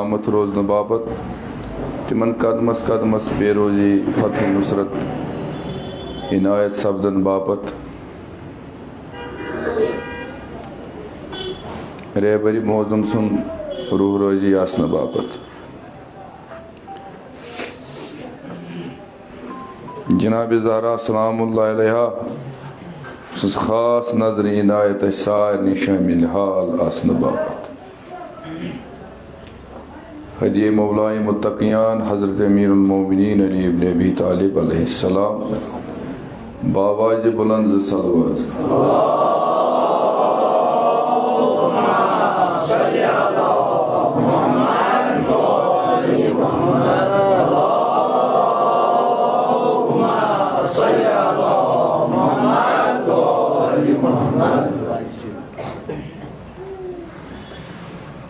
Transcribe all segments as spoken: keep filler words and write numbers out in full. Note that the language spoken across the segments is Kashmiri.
سلامت روزنہٕ باپتھ، تِمن قدمس قدمس پیروزی، فتح، نصرت عنایت سپدن باپتھ رہبر معظم سُنٛد روح رٲضی آسنہٕ باپتھ۔ جناب زہرا سلام اللہ علیہا سٕنٛز خاص نظر عنایت اَسہِ سارنٕے شٲمِل حال آسنہٕ باپتھ۔ ہدی مولائے متقیان حضرت امیر المومنین علی ابن ابی طالب علیہ السلام باواز بلند زٕ صلوات۔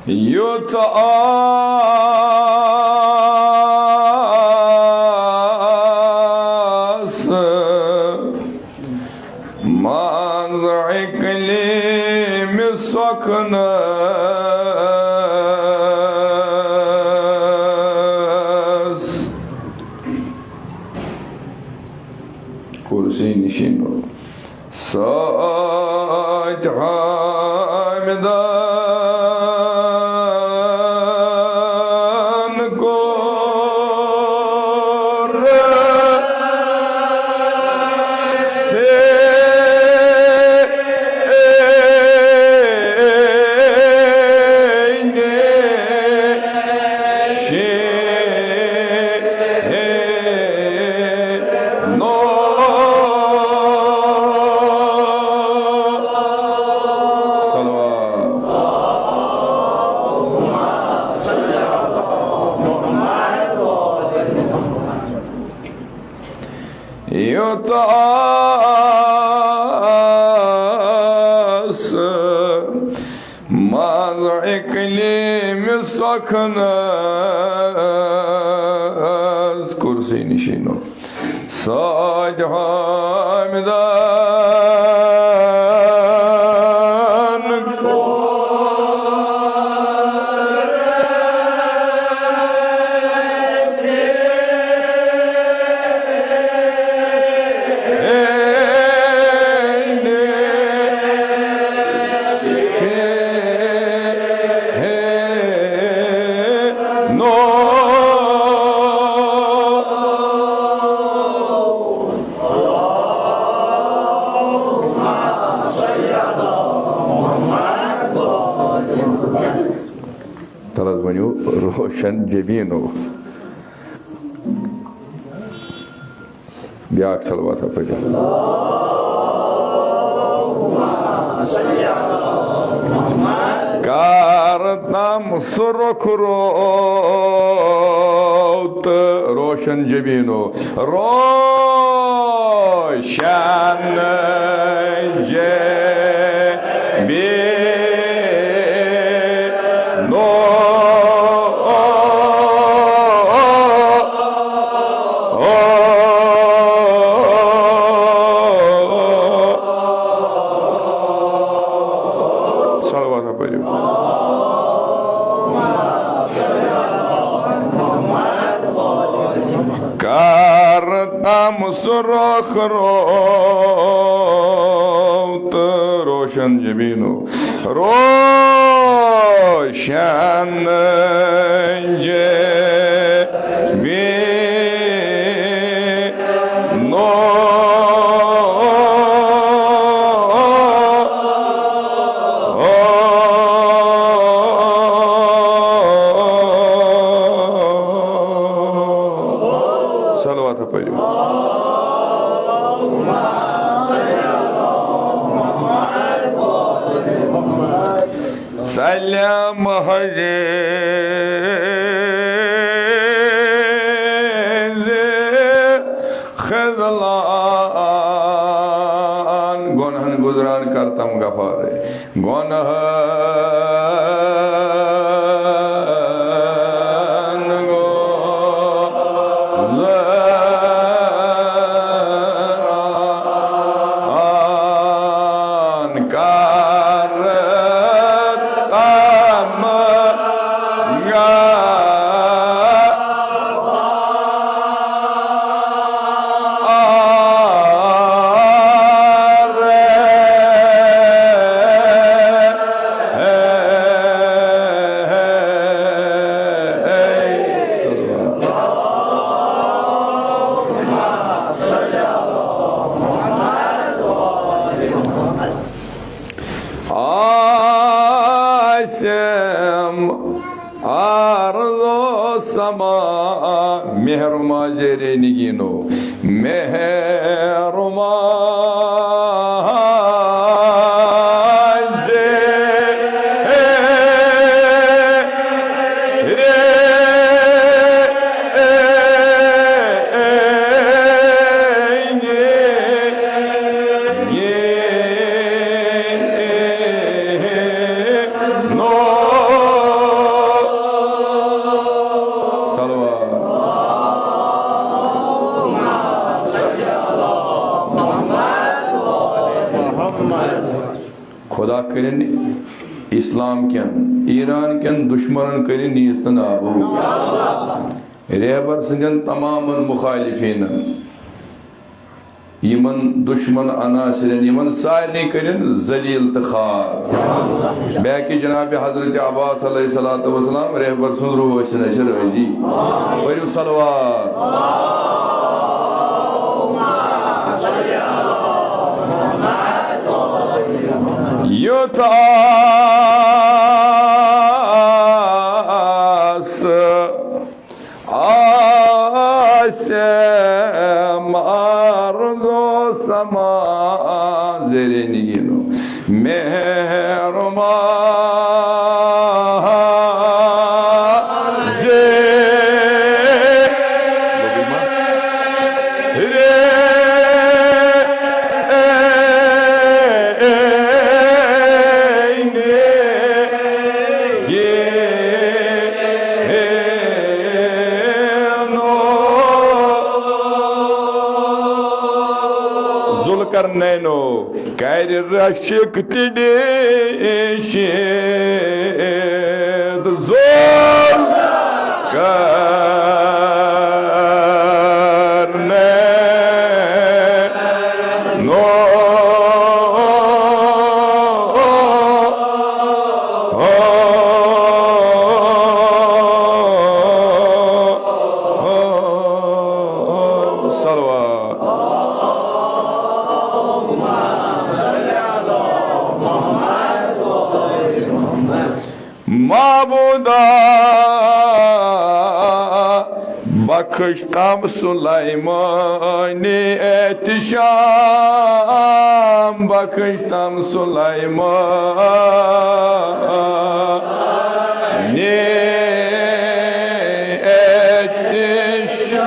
یُتھ آس منٛز اقلیٖمہِ سۄکھنَس، کرسی نشین۔ سۭتۍ حامدن کوٚر سے نو۔ صلوات۔ یُتھ آس منٛز اقلیٖمہِ سۄکھنَس، کرسی نشینو سۭتۍ حامدن تَلہٕ حظ ؤنِو، روشن جبیٖنو۔ بیٛاکھ صلوات پٔرِو۔ کر تام سُہ رۄخ روو تہٕ روشن جبیٖنو۔ روشن جبیٖنو۔ صلوات پٔرِو۔ کر تام سُہ رۄخ روو تہٕ روشن جبیٖنو۔ روشن جبیٖنو۔ صلوات پٔرِو۔ سلام حضرت خذلان، گۄنہن گُزران کر تام غفارے۔ گۄنہن گُزران کر تام آسم آرزو سما مہرما زیرے نگینو مہرما زیرے نو صلوات۔ خدا کٔرِن اسلام کٮ۪ن، ایران کٮ۪ن دشمنن کٔرِن نیست نابود۔ رہبر سٕنٛدٮ۪ن تمامن مخالفینن، یِمن دشمن عناصرن، یِمن سارنٕے کٔرِن ذلیل تہٕ خوار۔ بیاکہِ جناب حضرت عباس علیہ الصلوۃ والسلام رہبر سُنٛد روح ٲسِن اَسہِ رٲضی۔ پٔرِو صلوات۔ یُتھ آس آسم آرزو سما زیرے نگینو مہرما زیرے ذوالقرنینو کرِ رشک تہِ ڈیشت۔ ذوالقرنینو صلوات۔ معبودا بخش تام سلیمانی احتشام، بخش تام سلیمانی احتشام۔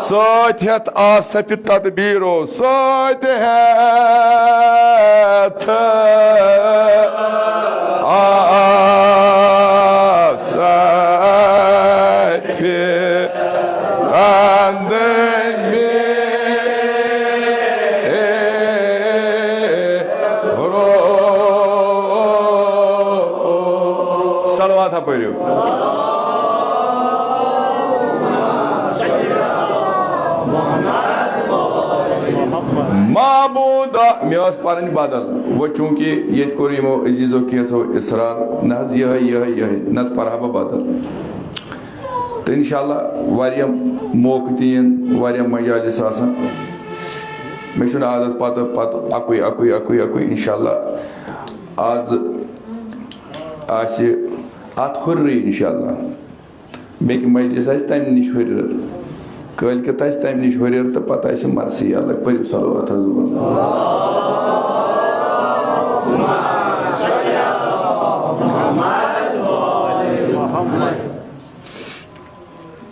سۭتۍ ہٮ۪تھ آسفِ تدبیٖرو سۭتۍ ہٮ۪تھ آسفِ تدبیٖرو۔ صلوات ہا پٔرِو۔ معبودا، مےٚ ٲس پَنٕنۍ بدل، وۄنۍ چوٗنٛکہِ ییٚتہِ کوٚر یِمو عزیٖزو کینٛژھو اصرار، نہ حظ، یِہوٚے، یِہوٚے، یِہوٚے، نَتہٕ پَرٕ ہا بہٕ بدل۔ تہٕ انشاءاللہ واریاہ موقعہٕ تہِ یِن، واریاہ مجالس آسَن۔ مےٚ چھُنہٕ عادت پَتہٕ، پَتہٕ اَکُے، اَکُے، اَکُے، اَکُے۔ انشاءاللہ آز آسہِ اَتھ ہُرِرٕے انشاءاللہ۔ بیٚکہِ مجلس آسہِ تَمہِ نِش ہُرِر۔ کٲلۍکٮ۪تھ آسہِ تَمہِ نِش ہُرِر تہٕ پَتہٕ آسہِ مرثیہ الگ۔ پٔرِو صلوات حضور۔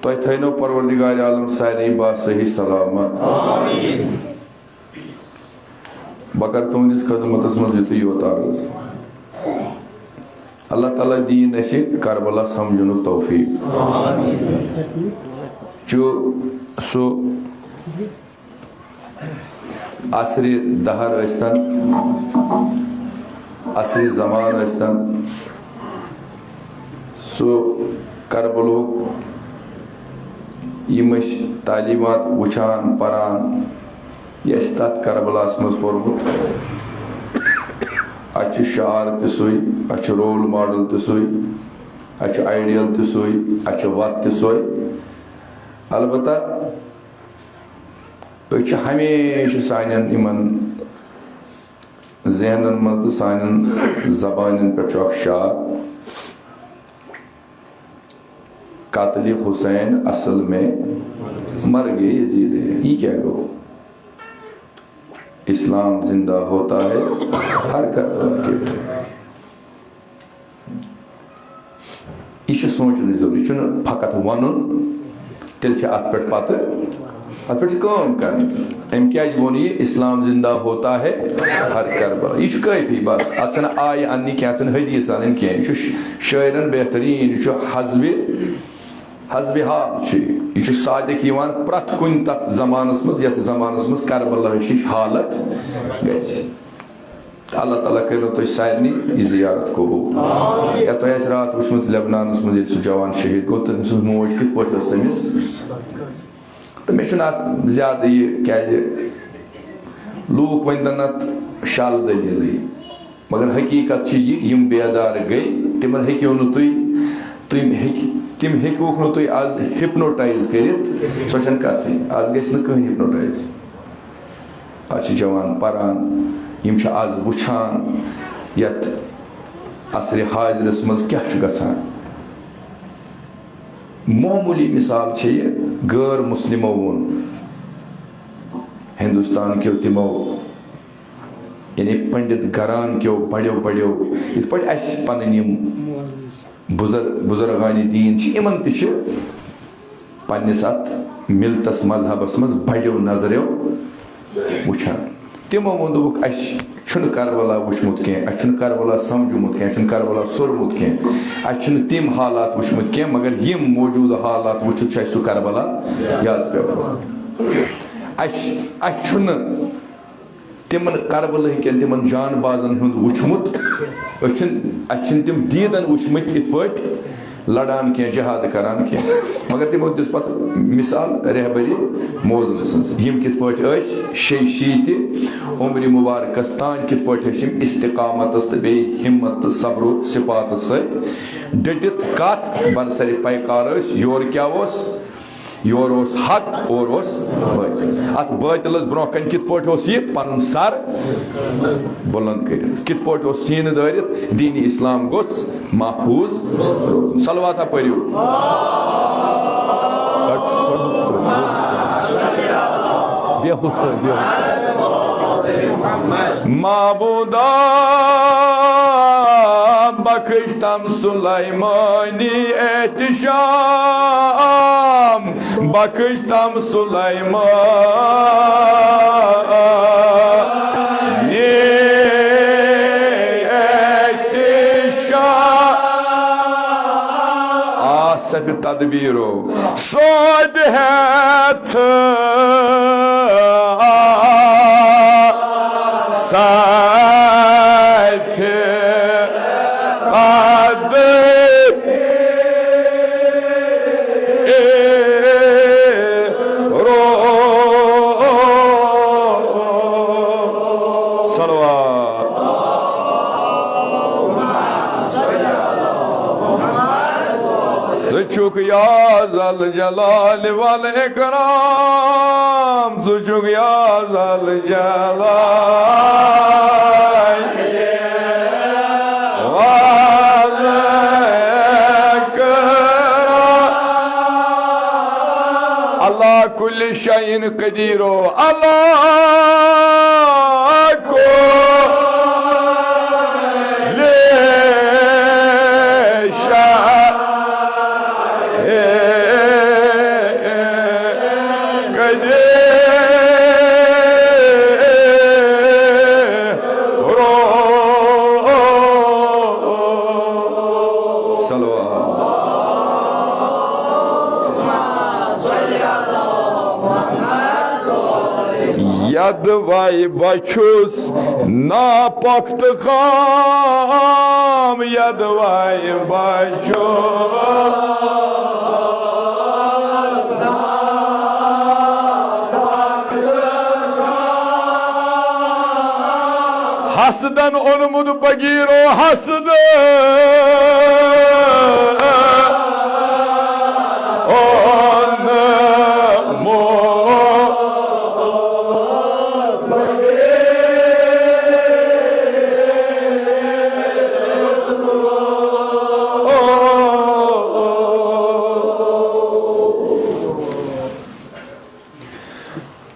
تۄہہِ تھٲینو پروردگار عالم سارے با صحیح سلامت۔ بہٕ کَرٕ تُہٕنٛدِس خدمتس منٛز یُتُے یوت عرض۔ اللہ تعالیٰ دِیِن اَسہِ کربلا سمجھنُک توفیق۔ چھُ سُہ عصرِ دہر ٲسۍتن، عصرِ زمان ٲسۍتن، سُہ کربلہُک، یِم أسۍ تعلیٖمات وٕچھان، پران، یہِ اَسہِ تَتھ کربلاہَس منٛز پوٚرمُت۔ اَسہِ چھُ شعار تہِ سُے، اَسہِ چھُ رول ماڈل تہِ سُے، اَسہِ چھُ آیڈیل تہِ سُے، اَسہِ چھُ وَتھ تہِ سۄے۔ البتہ أسۍ چھِ ہمیشہِ سانٮ۪ن یِمَن ذہنن منٛز تہٕ سانٮ۪ن زبانٮ۪ن پٮ۪ٹھ چھُ اکھ شعار، "قاتل حسین اصل میں مرگ یزید ہے۔" یہِ کیٛاہ گوٚو؟ اسلام زندہ ہوتا ہے ہر کربلا کے۔ یہِ چھُ سونٛچنٕچ ضروٗرت، یہِ چھُنہٕ فقط وَنُن، تیٚلہِ چھِ اَتھ پٮ۪ٹھ پَتہٕ، اَتھ پٮ۪ٹھ چھِ کٲم کَرٕنۍ۔ أمۍ کیٛازِ ووٚن یہِ، "اسلام زندہ ہوتا ہے ہر کربلا"؟ یہِ چھُ کٲفی بَس، اَتھ چھَنہٕ آیہِ اَننہِ کینٛہہ، اَتھ چھَنہٕ حدیث اَنٕنۍ کینٛہہ۔ یہِ چھُ ش-، شٲعرَن بہتریٖن، یہِ چھُ حسبِ، حسبِ حال چھُ یہِ۔ یہِ چھُ صادق یِوان پرٛٮ۪تھ کُنہِ تَتھ زمانَس منٛز، یَتھ زمانَس منٛز کربلا ہِش حالت گژھِ۔ تہٕ اللہ تعالیٰ کٔرِو تۄہہِ سارنٕے یہِ زیارت قبوٗل۔ یا تۄہہِ آسہِ راتھ وٕچھمٕژ لبنانَس منٛز ییٚلہِ سُہ جوان شہیٖد گوٚو، تٔمۍ سٕنٛز موج کِتھ پٲٹھۍ ٲس تٔمِس؟ تہٕ مےٚ چھُنہٕ اَتھ زیادٕ یہِ، کیٛازِ لوٗکھ ؤنۍتَن اَتھ شَل دٔلیٖلٕے، مگر حقیٖقت چھِ یہِ، یِم بیدار گٔے، تِمَن ہیٚکِو نہٕ تُہۍ، تُہۍ ہیٚکہِ، تِم ہیٚکِوُکھ نہٕ تُہۍ آز hypnotize کٔرِتھ، سۄ چھَنہٕ کَتھٕے۔ آز گژھِ نہٕ کٕہٕنۍ hypnotize۔ آز چھِ جوان پران، یِم چھِ آز وٕچھان یَتھ عصرِ حاضرس منٛز کیٛاہ چھُ گژھان۔ معموٗلی مثال چھِ یہِ، غٲر مسلمو ووٚن، ہندوستان کیو تِمو، یعنی پنڈت گران کیو بڑیو بڑیو، یِتھ پٲٹھۍ اَسہِ پنٕنۍ یِم بزر-، بزرگان دین چھِ، یِمن تہِ چھِ پننِس اتھ ملتس مذہبس منٛز بڑیو نظریو وٕچھان۔ تِمو ووٚن، دوٚپُکھ، "اسہِ چھُنہٕ کربلا وٕچھمُت کینٛہہ، اسہِ چھُنہٕ کربلا سمجھمُت کینٛہہ، اسہِ چھُنہٕ کربلا سوٚرمُت کینٛہہ، اسہِ چھِنہٕ تِم حالات وٕچھمٕتۍ کینٛہہ، مگر یِم موجودٕ حالات وٕچھِتھ چھُ اسہِ سُہ کربلا یاد پٮ۪وان۔ اسہِ، اسہِ چھُنہٕ تِمن کربلہٕ کٮ۪ن، تِمن جان بازن ہُنٛد وُچھمُت۔ أسۍ چھِنہٕ، اَسہِ چھِنہٕ تِم دیٖدن وُچھمٕتۍ یِتھ پٲٹھۍ لڑان کینٛہہ، جہاد کران کینٛہہ۔ مگر تِمو دِژ پتہٕ مثال رہبرِ موزن سٕنٛز، یِم کِتھ پٲٹھۍ ٲسۍ شیٚیہِ شیٖتہِ عمرِ مبارکس تام کِتھ پٲٹھۍ ٲسۍ یِم استقامتس تہٕ بیٚیہِ ہمت تہٕ صبر و ثباتس سۭتۍ ڈٔٹِتھ کتھ برسرِ پیکار ٲسۍ۔ یورٕ کیٛاہ اوس؟ یور اوس حق، اور اوس باطل۔ اتھ باطلس برونٛہہ کنہِ کِتھ پٲٹھۍ اوس یہِ پنُن سر بلند کٔرِتھ؟ کِتھ پٲٹھۍ اوس سیٖنہٕ دٲرِتھ؟ دین اسلام گوٚژھ محفوظ روزُن۔ صلوات ہا پٔرِو۔ بیٚہہ ہُتھ سۭتۍ، بیٚہہ ہُتھ سۭتۍ۔ معبودا بخش تم سلیمانی احتشام، بخش تم سلیمانی احتشام۔ آ، سفِ تدبیرو سود ہیتھ سیفِ قد رو۔ صلوات۔ ژٕ چھُکھ یا ذا الجلال والاکرام، ژٕ چھُکھ یا ذا الجلال والاکرام۔ اللہ کل شیء قدیرو، اللہ کل شیء قدیرو۔ صلوات۔ یدوے بہٕ چھُس ناپۄختہٕ خام، یدوے بہٕ چھُس۔ حسدن اوٚنمُت بغیرو حسد۔ اوٚنمُت۔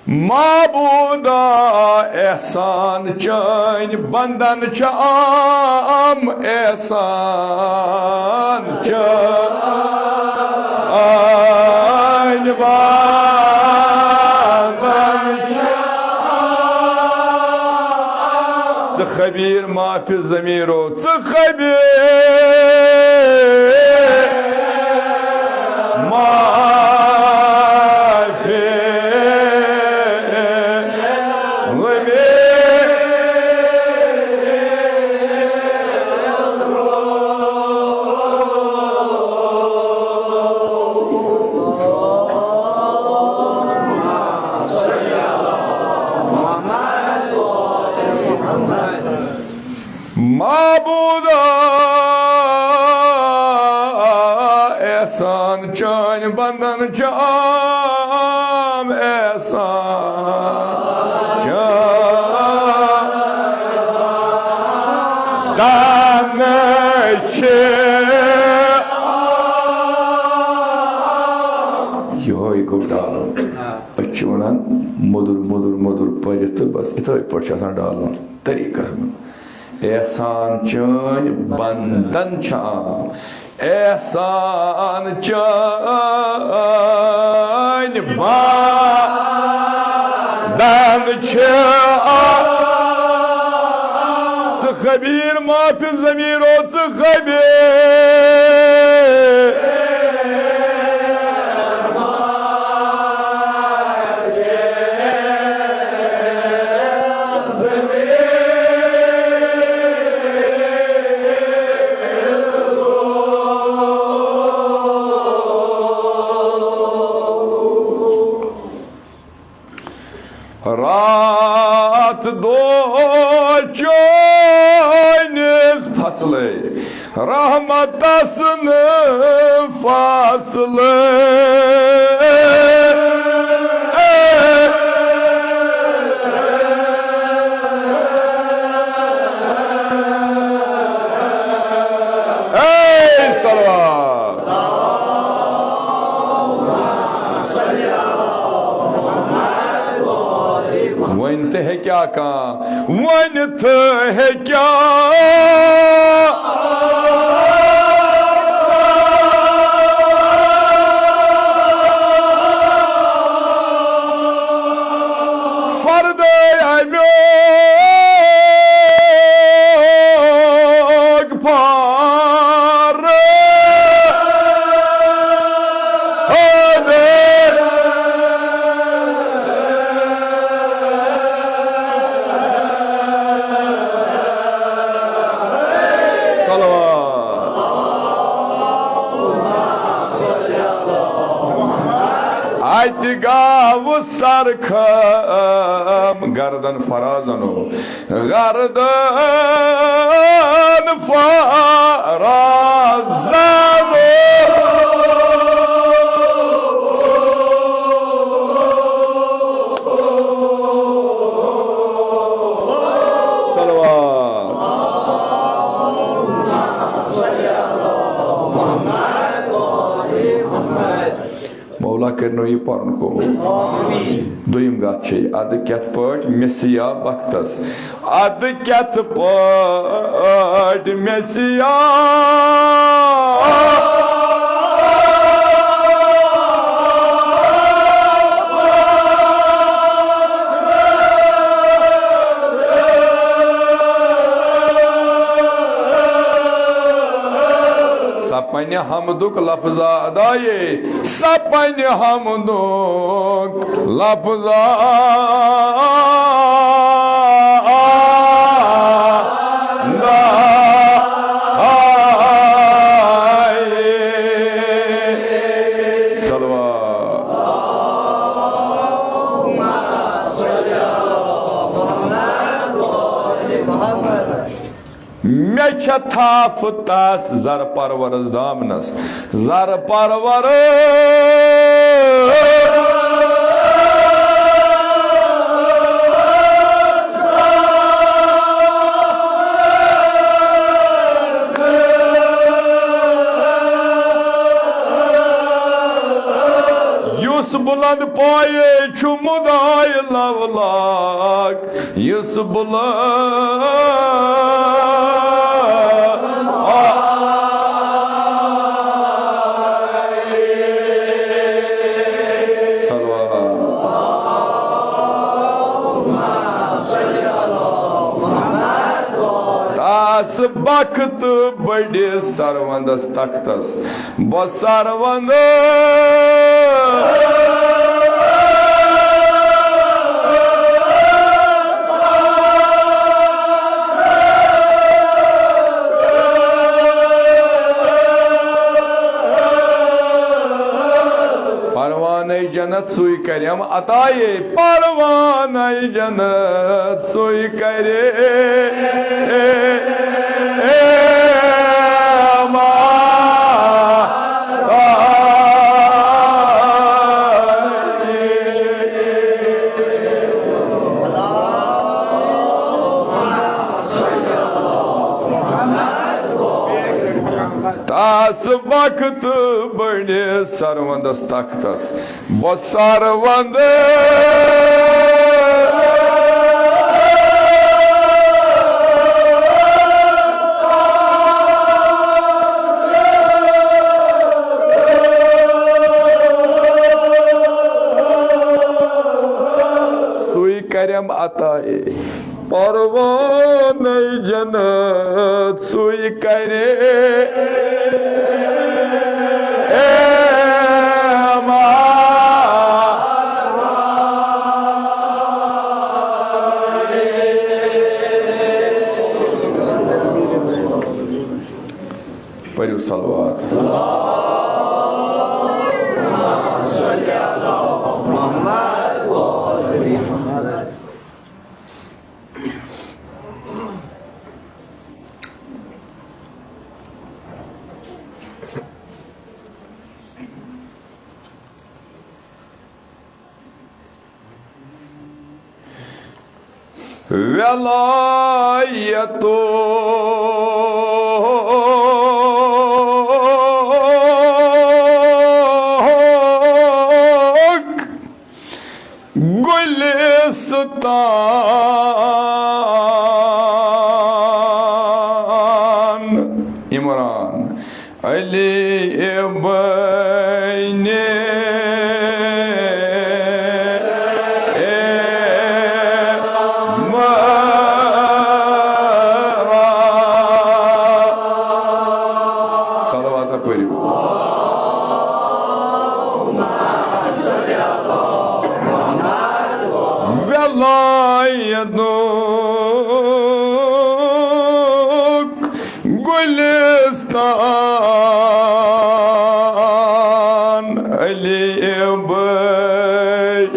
معبودا، احسان چٲنۍ بندن چھِ عام، احسان چٲنۍ بندن چھِ۔ ژٕ خبیر ما فی الضمیرو، ژٕ خبیر ما فی الضمیر۔ معبودا، احسان چٲنۍ بندن چھِ عام، احسان چٲنۍ بندن چھِ۔ یِہوٚے گوٚو ڈالُن۔ أسۍ چھِ وَنان مۄدُر، مۄدُر، مۄدُر پٔرِتھ تہٕ بس یِتھَے پٲٹھۍ چھُ آسان ڈالُن طریٖقس منٛز۔ احسان چٲنۍ بندن چھِ عام، احسان چٲنۍ بندن چھِ عام۔ ژٕ خبیر ما فی الضمیرو، ژٕ خبیر۔ راتھ دۄہ چٲنِس فصلے رحمتس نہٕ فصلے۔ اے صلوات۔ وۄنۍ تہِ ہیٚکیٛاہ کانٛہہ ؤنِتھ ہیٚکیٛاہ؟ فردے امیُک فار۔ صلوات۔ اتہِ گاوٕ سر خم گردن فرازنو، گردن فرازنو۔ صلوات۔ مولا کٔرِنو یہِ پَرُن قبوٗل۔ دوٚیِم کَتھ چھے، اَدٕ کِتھ پٲٹھۍ مےٚ سِیا بختَس، اَدٕ کِتھ پٲٹھۍ مےٚ سِیا سپنہِ حمدُک لفظ ادایے، سپنہِ حمدُک لفظ ادایے۔ صلوات۔ مےٚ چھےٚ تھپھ تس زر پرورس دامنس، زر پرورس۔ یُس بُلند پایے چھُ مُدعاے لولاک، یُس بُلند صلوات۔ تس بخت بٔڑِس سروندس تختس، بہٕ سروندٕ۔ پروانَے جنت سُے کرٮ۪م عطایے، پروانَے جنت سُے کرے۔ تس بخت بٔڑِس سروندس تختس، بہٕ سروندٕ۔ سُے کرٮ۪م عطایے، پروانَے جنت سُے کرے۔ پٔرِو صلوات۔ ولایتُک گُلِستان۔ عمران۔ علی ابن عمران۔ صلوات پٔرِو۔ ولایتُک گُلستان علی بھائی۔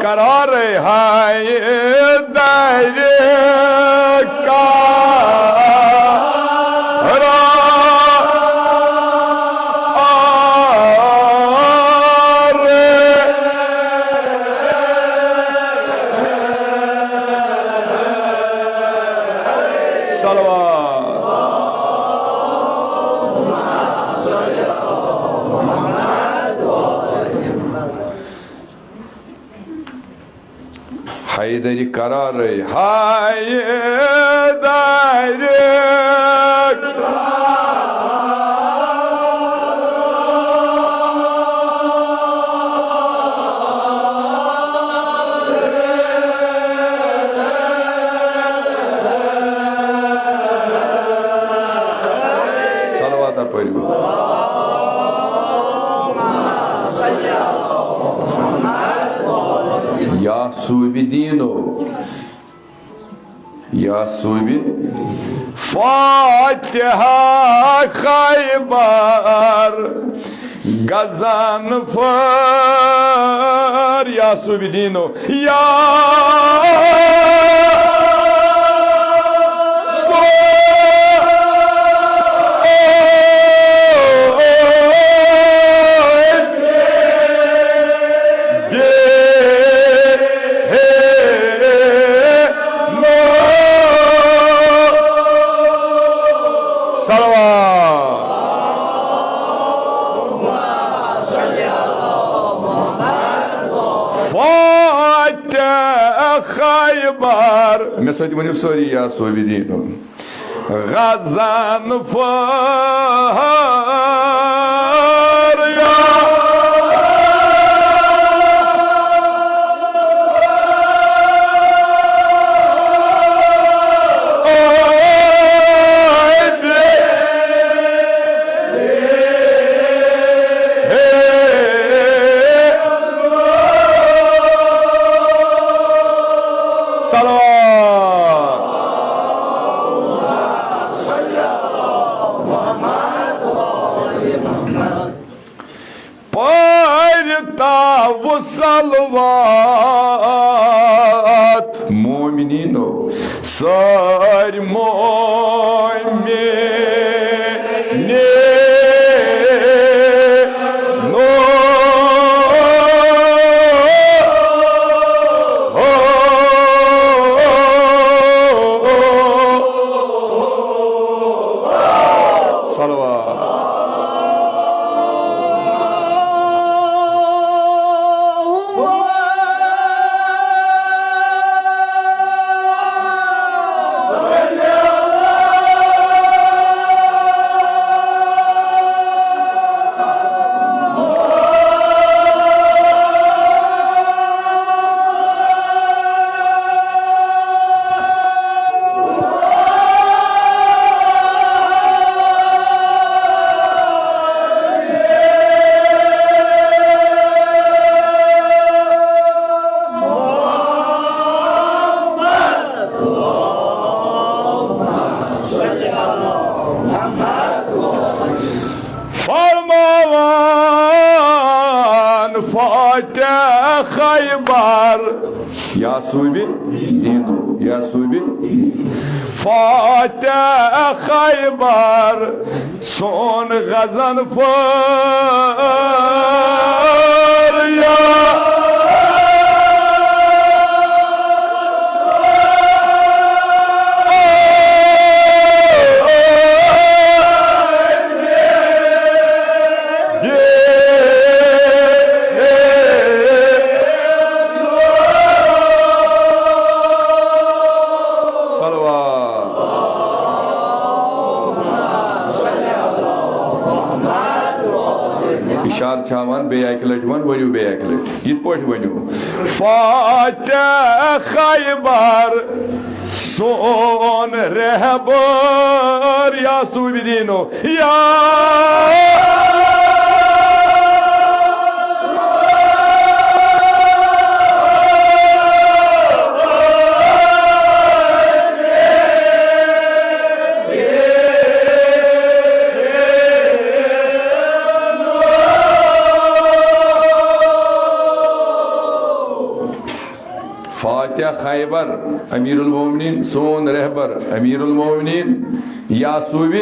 قرار حیدر قرار۔ صلوات۔ حیدری قرارے حیدر۔ یا صوبِ دیٖنو، یا صوبِ فاتحہ خیبر غضنفر، یا صوبِ دیٖنو، یا صوبِ دیٖنو۔ صلوات۔ فاتح خیبر۔ مےٚ سۭتۍ ؤنِو سٲری، یا صوبِ دیٖنو۔ غضنفر، یا صلوات۔ پٔرۍ تو صلوات مومنیٖنو، سٲرۍ مومنیٖنو۔ صلوات۔ فرماوان فاتح خیبر، یا صوبِ دیٖنو، یا صوبِ فاتح خیبر، سون غضنفر، یا صلوات۔ اشارٕ چھُ ہاوان، بیٚیہِ اَکہِ لَٹہِ وَن، ؤنِو بیٚیہِ اَکہِ لَٹہِ۔ یِتھ پٲٹھۍ ؤنِو۔ فاتح خیبر سون رہبر، یا صوبِ دیٖنو، یا فاتح خیبر، امیر المومنین، سون رہبر، امیر المومنین، یا صوبِ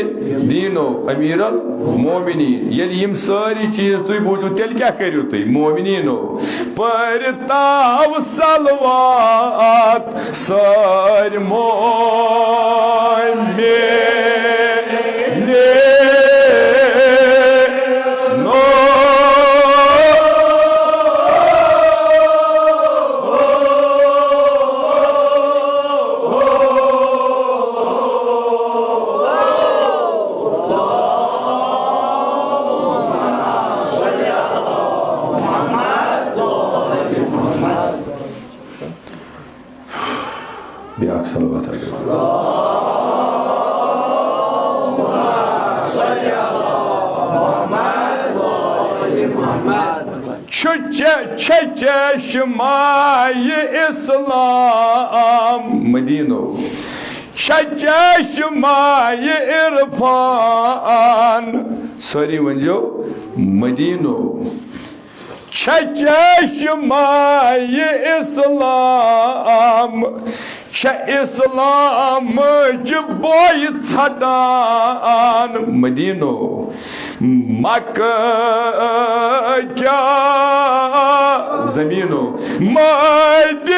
دیٖنو، امیر المومنین۔ ییٚلہِ یِم سٲری چیٖز تُہۍ بوٗزِو، تیٚلہِ کیٛاہ کٔرِو تُہۍ؟ مومنیٖنو، پٔرۍ تو صلوات سٲرۍ مومنیٖنو۔ بیاکھ صلوات اگر۔ چھُ چے-، چھےٚ چشمہ اسلام مدینو، چھےٚ چشمہ عرفان، سٲری ؤنۍزیو مدینو، چھےٚ چشمہ اسلام، چھےٚ اسلامٕچ بوے ژھٹان مدینو۔ مکہ کیٛاہ زمینو مدینہ۔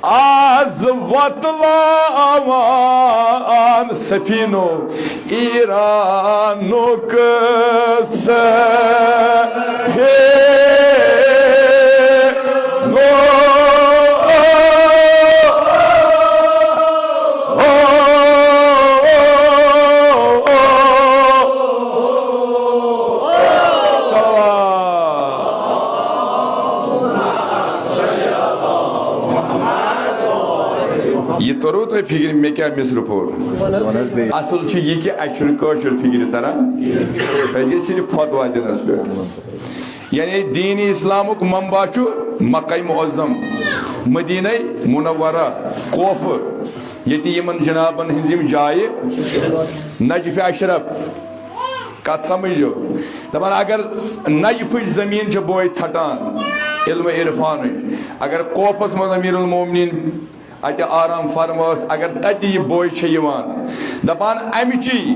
آز وۄتلاوان سفینو ایرانُک سفینو۔ یہِ توٚروٕ تۄہہِ فِکرِ مےٚ کیٛاہ مِصرٕ پوٚر؟ اَصٕل چھُ یہِ کہِ اَسہِ چھُنہٕ کٲشُر فِکرِ تَران، اَسہِ گٔے صرف فتوا دِنَس پٮ۪ٹھ۔ یعنی دیٖنِ اِسلامُک منبع چھُ مکہ معظم، مدینہ منورہ، کوفہ، ییٚتہِ یِمَن جنابَن ہٕنٛز یِم جایہِ نجف اشرف، کتھ سمجھو؟ دپان اگر نجفٕچ زمین چھِ بوے ژھٹان علم عرفانٕچ، اگر کوفس منٛز امیر المومنین اتہِ آرام فرما ٲس، اگر تتہِ یہِ بوے چھِ یِوان، دپان امچی،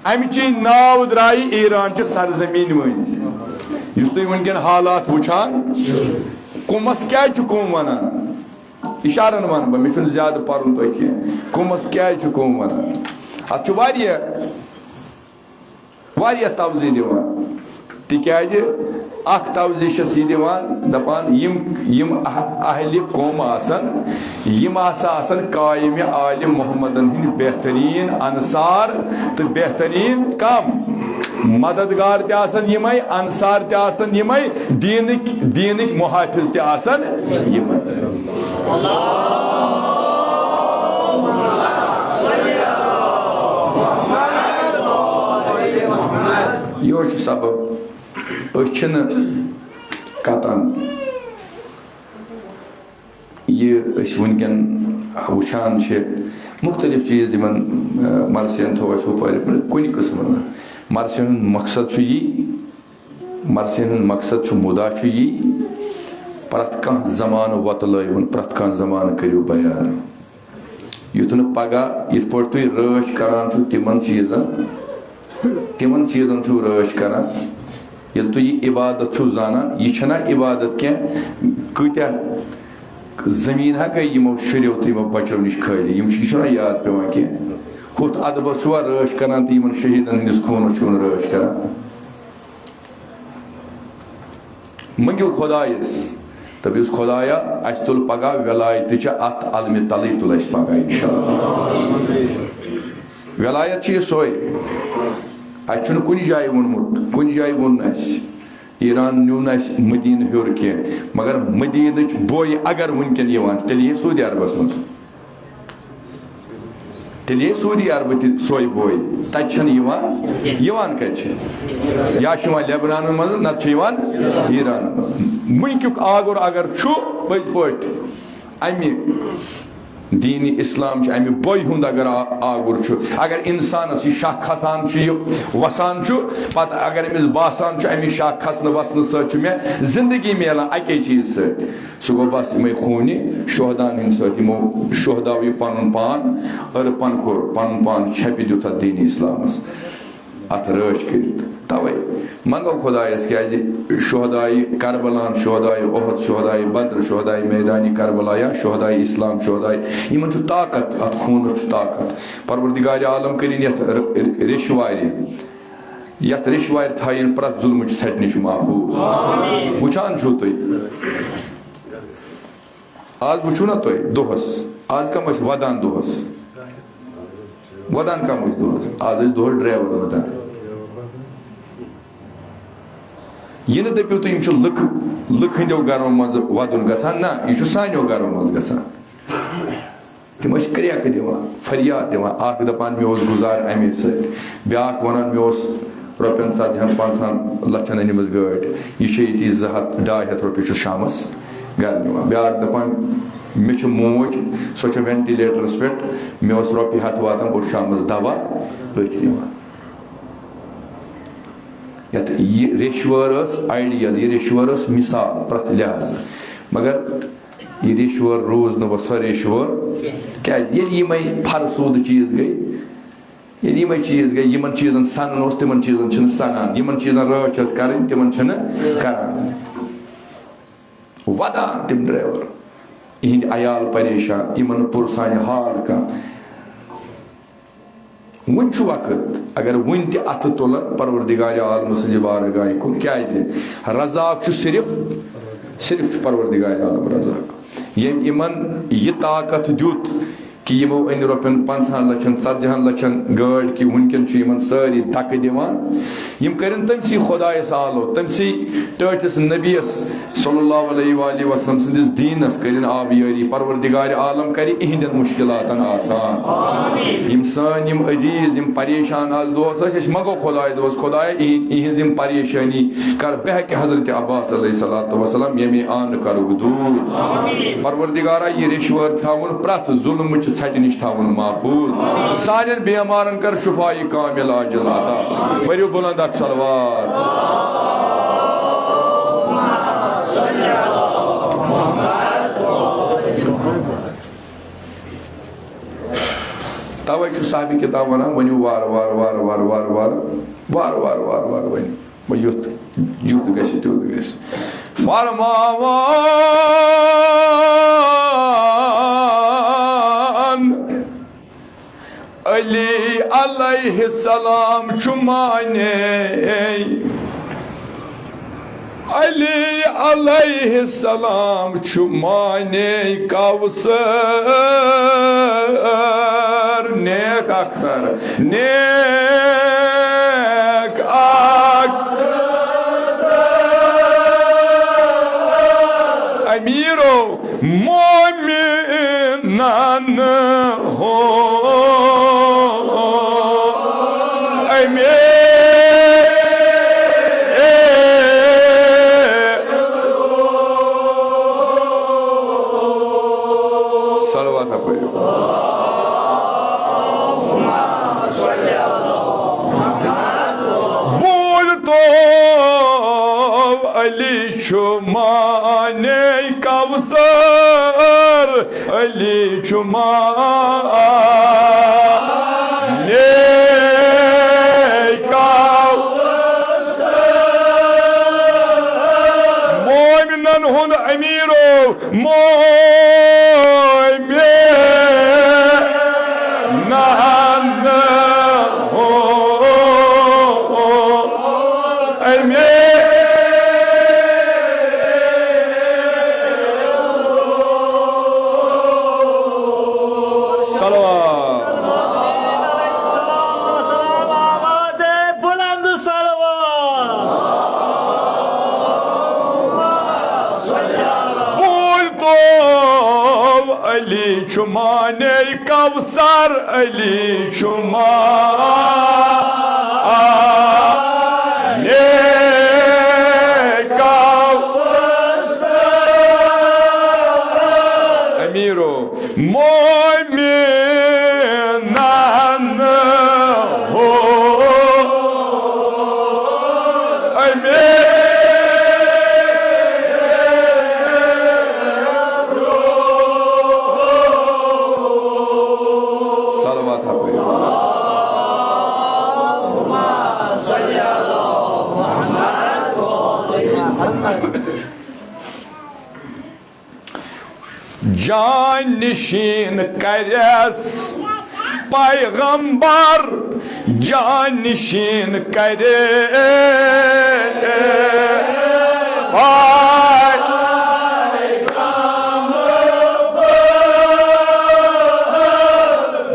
امچی ناو درٛایہِ ایران چہِ سرزمین مٔنٛزۍ۔ یُس تُہۍ وٕنکیٚن حالات وٕچھان، قومس کیٛازِ چھُ قوم ونان؟ اشارن ونہٕ بہٕ، مےٚ چھُنہٕ زیادٕ پرُن تۄہہِ کینٛہہ۔ قومس کیٛازِ چھُ قوم ونان؟ اتھ چھُ واریاہ واریاہ توضیح دِوان، تِکیازِ اکھ توضیح چھس یہِ دِوان، دپان یِم، یِم اہ-، اہلِ قوم آسن، یِم ہسا آسن قائم آلِ محمدن ہٕنٛدۍ بہتریٖن انصار تہٕ بہتریٖن کم مددگار تہِ آسن یِمے، انصار تہِ آسن یِمے، دیٖنٕکۍ، دیٖنٕکۍ محافظ تہِ آسن یِمے۔ یِہوٚے چھُ سبب، أسۍ چھِنہٕ کَتان۔ یہِ أسۍ وٕنکٮ۪ن وٕچھان چھِ، مُختٔلِف چیٖز یِمَن، آ، مرثیَن تھوٚو اَسہِ ہُپٲرۍ، کُنہِ قٕسمہٕ نہٕ۔ مرثیَن ہُنٛد مقصد چھُ یی، مرثیَن ہُنٛد مقصد چھُ، مُدا چھُ یی، پرٛٮ۪تھ کانٛہہ زمانہٕ وۄتلٲیوُن، پرٛٮ۪تھ کانٛہہ زمانہٕ کٔرِو بیان۔ یُتھ نہٕ پگاہ یِتھ پٲٹھۍ تُہۍ رٲچھ کران چھِو تِمن چیٖزن، تِمن چیٖزن چھِو رٲچھ کران۔ ییٚلہِ تُہۍ یہِ عبادت چھِو زانان، یہِ چھَنہ عبادت کینٛہہ۔ کۭتیاہ زٔمیٖن ہا گٔے یِمو شُرٮ۪و تہٕ یِمو بچو نِش خٲلی، یِم چھِ، یہِ چھُنہ یاد پٮ۪وان کینٛہہ۔ ہُتھ ادبس چھُوا رٲچھ کران تہٕ یِمن شہیٖدن ہٕنٛدِس خوٗنس چھُو نہٕ رٲچھ کران۔ مٔنٛگِو خۄدایَس، دٔپِوس، "خۄدایا، اَسہِ تُل پگاہ ولایتٕچہِ اَتھ علمہِ تَلٕے تُل اَسہِ پگاہ، اِنشاءاللہ۔" ولایت چھِ یہِ سۄے۔ اَسہِ چھُنہٕ کُنہِ جایہِ ووٚنمُت، کُنہِ جایہِ ووٚن نہٕ اَسہِ، ایران نیوٗ نہٕ اَسہِ مدیٖنہٕ ہیوٚر کینٛہہ، مگر مدیٖنٕچ بوے اگر وٕنکٮ۪ن یِوان چھِ، تیٚلہِ یی سعودی عربَس منٛز۔ تیٚلہِ یی سعودی عربہٕ تہِ سۄے بوے، تَتہِ چھَنہٕ یِوان، یِوان کَتہِ چھِ؟ یا چھِ یِوان لیبنانَس منٛز، نَتہٕ چھِ یِوان ایران منٛز۔ وٕنکیُک آگُر اگر چھُ پٔزۍ پٲٹھۍ اَمہِ دیٖنِ اِسلام چھُ، اَمہِ بۄیہِ ہُنٛد اگر آ-، آگُر چھُ، اگر اِنسانَس یہِ شاہ کھسان چھُ، یہِ وَسان چھُ، پَتہٕ اگر أمِس باسان چھُ، اَمہِ شاہ کھسنہٕ وَسنہٕ سۭتۍ چھُ مےٚ زِندگی میلان اَکے چیٖز سۭتۍ، سُہ گوٚو بس یِمے خوٗنہِ شہداہن ہٕنٛدۍ سۭتۍ، یِمو شہداو یہِ پنُن پان أرپن کوٚر، پنُن پان چھپہِ دیُت اتھ دینِ اسلامس، اتھ رٲچھ کٔرِتھ۔ توے منگو خۄدایس، کیازِ شہدایہِ کربلاہن، شہدایہِ احد، شہدایہِ بدر، شہدایہِ میدانِ کربلا یا شہدایہِ اسلام، شہدایہِ، یِمن چھُ طاقت، اتھ خوٗنس چھُ طاقت۔ پروردگار عالم کٔرِن یتھ ر-، ر-، ریٚشوارِ، یتھ ریٚشوارِ تھایِن پرٛٮ۪تھ ظُلمٕچ ژھٹنِش محفوٗظ۔ وٕچھان چھِو تُہۍ، آز وٕچھِو نا تُہۍ دۄہَس، آز کَم ٲسۍ وَدان دۄہَس؟ وَدان کَم ٲسۍ دۄہَس؟ آز ٲسۍ دۄہَس ڈرایور وَدان۔ یہِ نہٕ دٔپِو تُہۍ، یِم چھِ لُکھ، لُکھ ہٕنٛدیو گَرو منٛزٕ وَدُن گژھان، نہ، یہِ چھُ سانیو گَرو منٛز گژھان۔ تِم ٲسۍ کرٛٮ۪کھ دِوان، فریاد دِوان، اَکھ دَپان، "مےٚ اوس گُزار اَمے سۭتۍ"، بیٛاکھ وَنان، "مےٚ اوس رۄپیَن ژَتجِہَن پنٛژاہَن لَچھَن أنمٕژ گٲڑۍ، یہِ چھےٚ ییٚتی زٕ ہَتھ ڈاے ہَتھ رۄپیہِ چھُ شامَس گَرٕ نِوان"، بیٛاکھ دَپان، "مےٚ چھِ موج، سۄ چھےٚ وینٹیلیٹرَس پٮ۪ٹھ، مےٚ اوس رۄپیہِ ہَتھ واتان، بہٕ اوسُس شامَس دَوا أتھۍ نِوان"۔ یَتھ یہِ ریشوٲر ٲس آیڈیل، یہِ ریشوٲر ٲس مثال پرٛٮ۪تھ لحاظہٕ، مگر یہِ ریشوٲر روٗز نہٕ وۄنۍ سۄ ریشوٲر۔ کیٛازِ؟ ییٚلہِ یِمَے فرسوٗدٕ چیٖز گٔے، ییٚلہِ یِمَے چیٖز گٔے، یِمَن چیٖزَن سَنُن اوس، تِمَن چیٖزَن چھِنہٕ سَنان، یِمَن چیٖزَن رٲچھ ٲس کَرٕنۍ، تِمَن چھِنہٕ کَران۔ وَدان تِم ڈرایور، یِہِنٛدۍ عیال پریشان، یِمَن نہٕ پُرسانہِ حال کانٛہہ۔ وُنہِ چھُ وقت، اگر وُنہِ تہِ اَتھٕ تُلن پروردگار عالم سٕنٛزِ بارگاہہِ کُن۔ کیٛازِ؟ رزاق چھُ صرف، صرف چھُ پروردگار عالم رزاق، ییٚمۍ یِمن یہِ طاقت دیُت کہِ یِمو أنۍ رۄپین پنٛژاہن لچھن، ژتجِہن لچھن گٲڑۍ، کہِ وُنکٮ۪ن چھُ یِمن سٲری دکہٕ دِوان۔ یِم کٔرِن تٔمسٕے خۄدایس آلو، تٔمسٕے ٹٲٹھِس نبیس صلی اللہ علیہ وآلہ وسلم سٕنٛدِس دیٖنس کٔرِن آبیٲری۔ پروردگار عالم کرِ اِہِنٛدٮ۪ن مُشکِلاتن آسان۔ یِم سٲنۍ یِم عزیٖز، یِم پریشان آز دۄہس ٲسۍ، أسۍ منٛگو خۄداے دۄہس، خۄدایا، اِہِنٛد، اِہِنٛز یِم پریشٲنی کر بحق حضرت عباس علیہ الصلوۃ والسلام، ییٚمے آنہٕ کرُکھ دوٗر۔ پروردگارا، یہِ ریشوٲر تھاوُن پرٛٮ۪تھ ظُلمٕچہِ ژھٹہِ نِش تھاوُن محفوظ۔ سانٮ۪ن بیمارن کر شفایہِ کامل عاجل عطا۔ پٔرِو بُلند اکھ صلوات۔ توے چھُ صاحبِ کتاب ونان، ؤنِو وارٕ وارٕ، وارٕ وارٕ، وارٕ وارٕ، وارٕ وارٕ، وارٕ وارٕ ؤنِو۔ وۄنۍ یُتھ، یُتھ گژھِ، تیُتھ گژھِ۔ فرماوان علی علیہ السلام چھُ مانے، علی علیہ السلام چھُ مانے کوثر، نیک اختر، نیک اختر۔ امیرو مومنن ہو، امیر۔ صلوات پٔرِو۔ بوٗلۍ تو علی چھُ مانے کوثر، علی چھُ مانے کوثر۔ مومنن ہُنٛد امیرو، مومنن ہُنٛد امیر۔ صلوات۔ بُلند صلوات۔ بوٗلۍ تو علی چھُ مانے کوثر، علی چھُ مانے کوثر۔ امیرو مومنن ہُنٛد امیر۔ صلوات ہا پٔرِو۔ جان نشین کرس پیغمبر، جان نشین کرے۔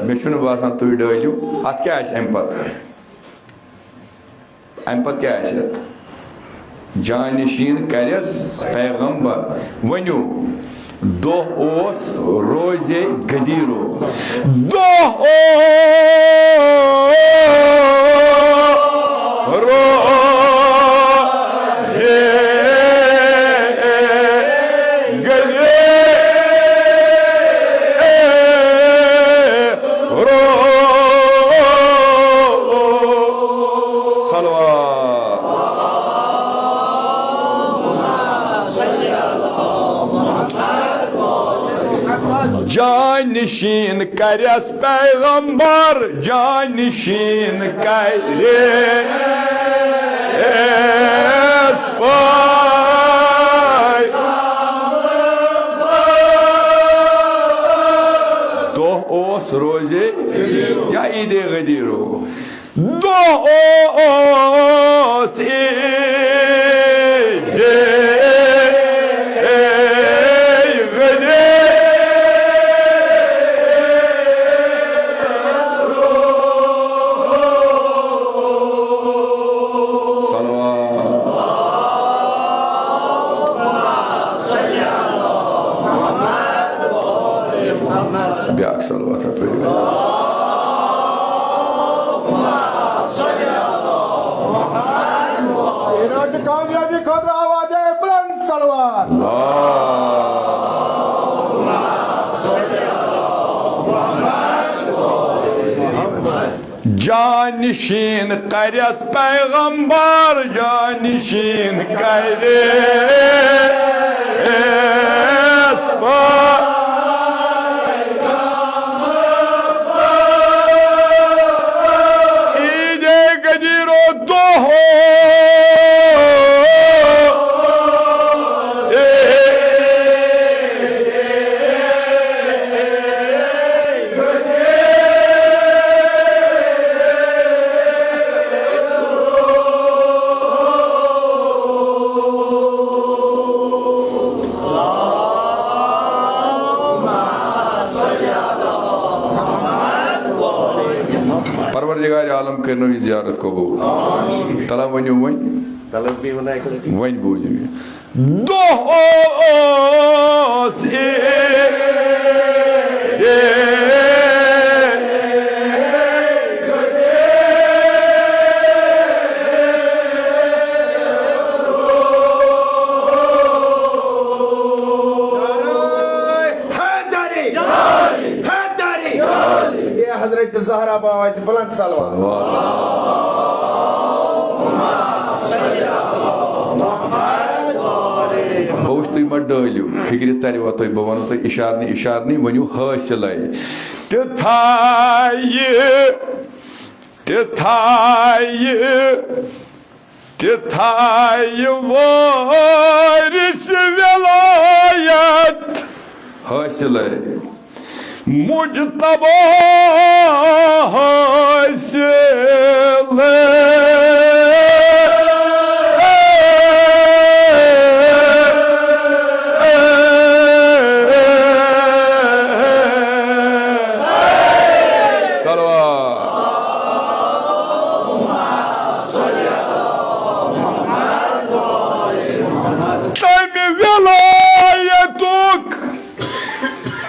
مےٚ چھُنہٕ باسان تُہۍ ڈٲلِو۔ اَتھ کیٛاہ آسہِ اَمہِ پَتہٕ؟ اَمہِ پَتہٕ کیٛاہ آسہِ اَتھ؟ جانشین کرٮ۪س پیغمبر۔ ؤنِو، دۄہ اوس روزے غدیٖرو۔ دۄہ اوس روزے غدیٖرو۔ صلوات۔ جانشین کرٮ۪س پیغمبر، جانشین کرٮ۪س پے۔ دۄہ اوس روزے یا عیٖدِ غدیٖرو۔ دۄہ اوس عیٖدِ غدیٖرو۔ صلوات۔ بیٛاکھ صلوات پٔرِو۔ ایران چہِ کامیٲبی خٲطرٕ آواز ہے بلند صلوات۔ جانشین کرٮ۪س پیغمبر، جانشین کرٮ۪س پے۔ عیٖدِ غدیٖرو دۄہ۔ پروردگار عالم کٔرِنو یہِ زیارت قبول۔ تلا ؤنِو وۄنۍ۔ تلس بیٚیہِ وَنہٕ اَکہِ لَٹہِ۔ وۄنۍ بوٗزِو یہِ۔ دۄہ اوس عیٖدِ۔ حیدری! حیدری! اے حضرت زہرا باوَس بلند صلوات۔ بہٕ وٕچھ تُہۍ ما ڈٲلِو، فِکرِ تَرِوا تۄہہِ؟ بہٕ وَنہٕ تۄہہِ اِشارنٕے اِشارنٕے، ؤنِو حٲصِلَے۔ تہِ تھایہِ، تہِ تھایہِ، تہِ تھایہِ وٲرِث وِلایت حٲصِلَے۔ مجتبیٰ حٲصِل۔ صلوات۔ تَمہِ وِلایتُک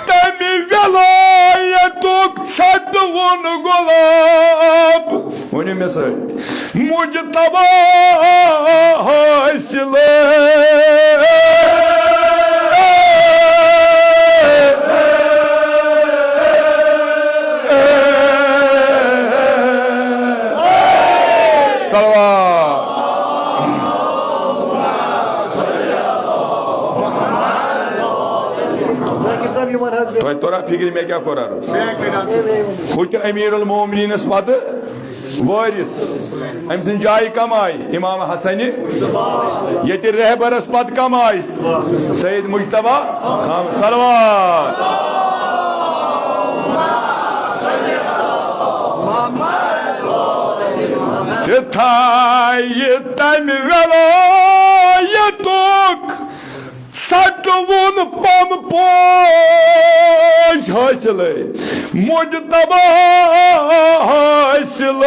تَمہِ وِلایتُک ژھٹوُن گۄلاب۔ ؤنِو مےٚ سۭتۍ۔ مجتبیٰ حٲصِل۔ صلوات۔ تۄہہِ توٚرا فِکرِ مےٚ کیٛاہ کوٚر عرض؟ ہُہ تہِ أمیٖر المومنیٖنَس پَتہٕ وٲرِث۔ أمۍ سٕنٛز جایہِ کَم آیہِ؟ اِمام حسنِ۔ ییٚتہِ رہبرَس پَتہٕ کَم آیہِ؟ سید مجتبیٰ خان۔ صلوات۔ تہِ تھایہِ تَمہِ وِلایتُک ژٹوُن پم پوش حٲصِلے۔ مجتبیٰ حٲصِل۔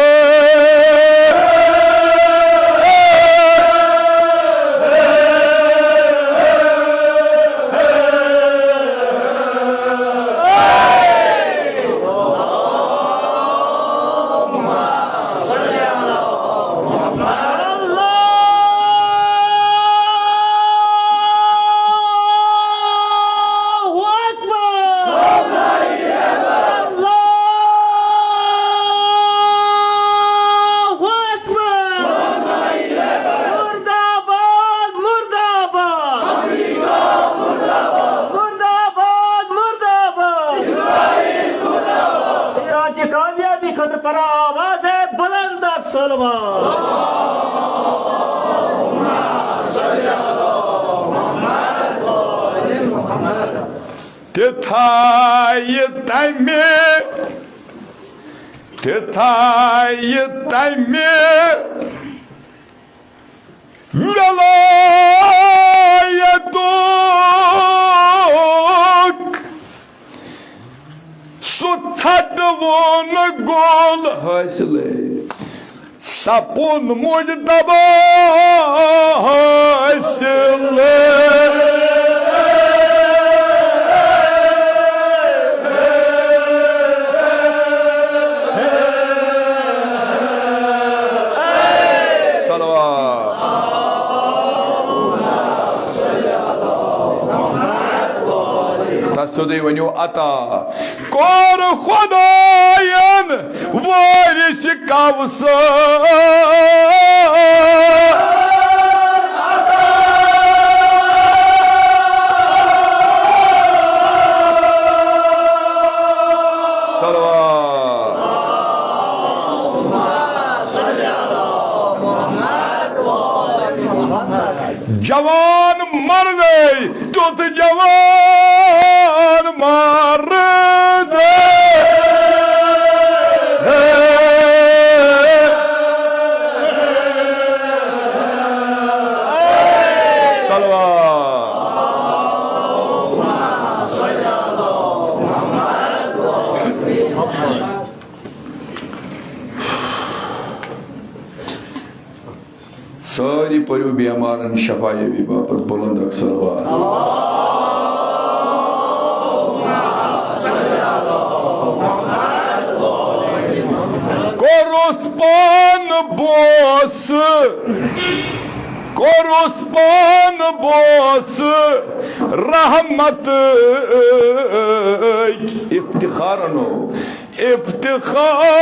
الله أكبر! الله أكبر! مرداباد، مرداباد! مرداباد، مرداباد! ایران چہِ کامیابی خٲطرٕ پرو آواز ہے بلند اکھ صلوات۔ تہِ تھایہِ تمہِ، تہِ تھایہِ تمہِ ولایتُک سُہ ژھٹوُن گول حٲصِلٕے۔ سپُد مجتبیٰ حٲصِل۔ صلوات۔ تس سیوٚدُے ؤنِو عطا۔ کوٚر خۄداین وٲرِث کوثر۔ صلوات۔ جوان مردے تیُتھ جوان مرد۔ صلوات۔ سٲری پٔرِو بیمارن شفا یابی باپتھ بلند اکھ صلوات۔ کوٚرُس پان بوس، کوٚرُس پان بوس رحمت افتخارن۔ افتخارن۔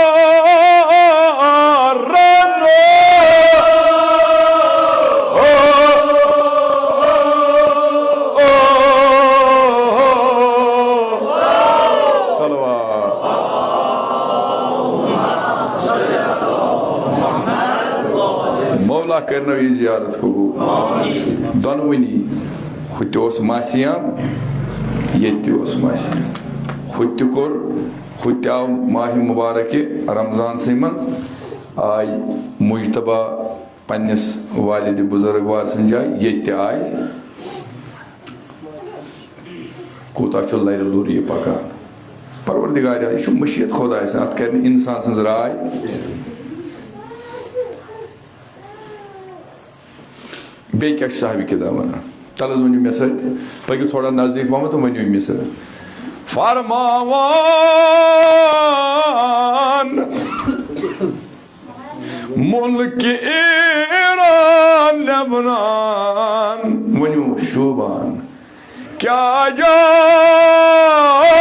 صلوات۔ مولا کرنو یہِ زیارت قبول۔ دۄنوٕنی، ہُتہِ اوس ماسیام، ییٚتہِ تہِ اوس ماسیام۔ ہُتہِ تہِ کوٚر، ہُتہِ تہِ آو ماہِ مبارکہِ رمضانسٕے منٛز، آے مجتبیٰ پننِس والدِ بزرگوار سٕنٛدِ جایہِ، ییٚتہِ تہِ آے۔ کوٗتاہ چھُ لرِ لوٚر یہِ پکان۔ پروردگار، یہِ چھُ مشیت خداے سٕنٛز، اتھ کرِ نہٕ انسان سٕنٛز راے۔ بیٚیہِ کیٛاہ چھُ صاحبِ کتاب ونان؟ تَلہٕ حظ ؤنِو مےٚ سۭتۍ، پٔکِو تھوڑا نزدیٖک پہمتھ تہٕ ؤنِو مےٚ سۭتۍ۔ فرماوان ملک ایران لبنان، ؤنِو شوبان۔ کیا جان۔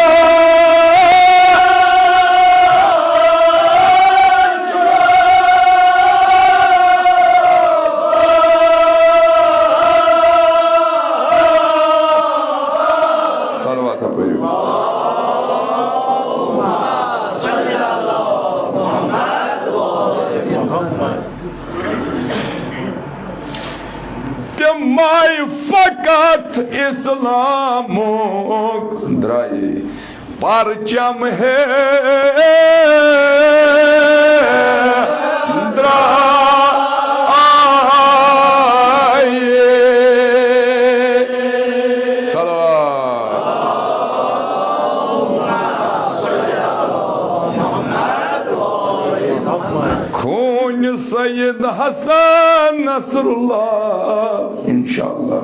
صلوات پٔرِو۔ تِمے فقط اسلامُک درٛایہِ پرچم ہے درٛایہِ۔ صلوات۔ خوٗنہِ سید حسن نصراللہ، انشاءاللہ۔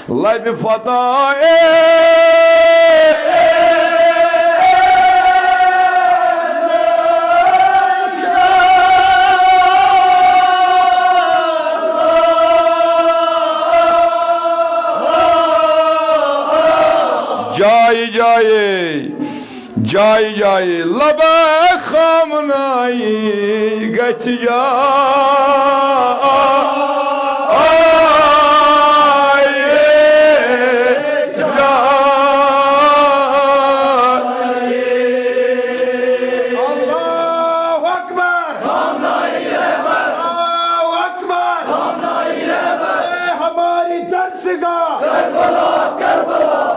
لبہِ فتح اے۔ جایہِ جایہِ، جایہِ جایہِ لبیک خامنائی گژھِ جا۔ اللہ اکبر۔ اللہ اکبر۔ اے ہماری درسگاہ۔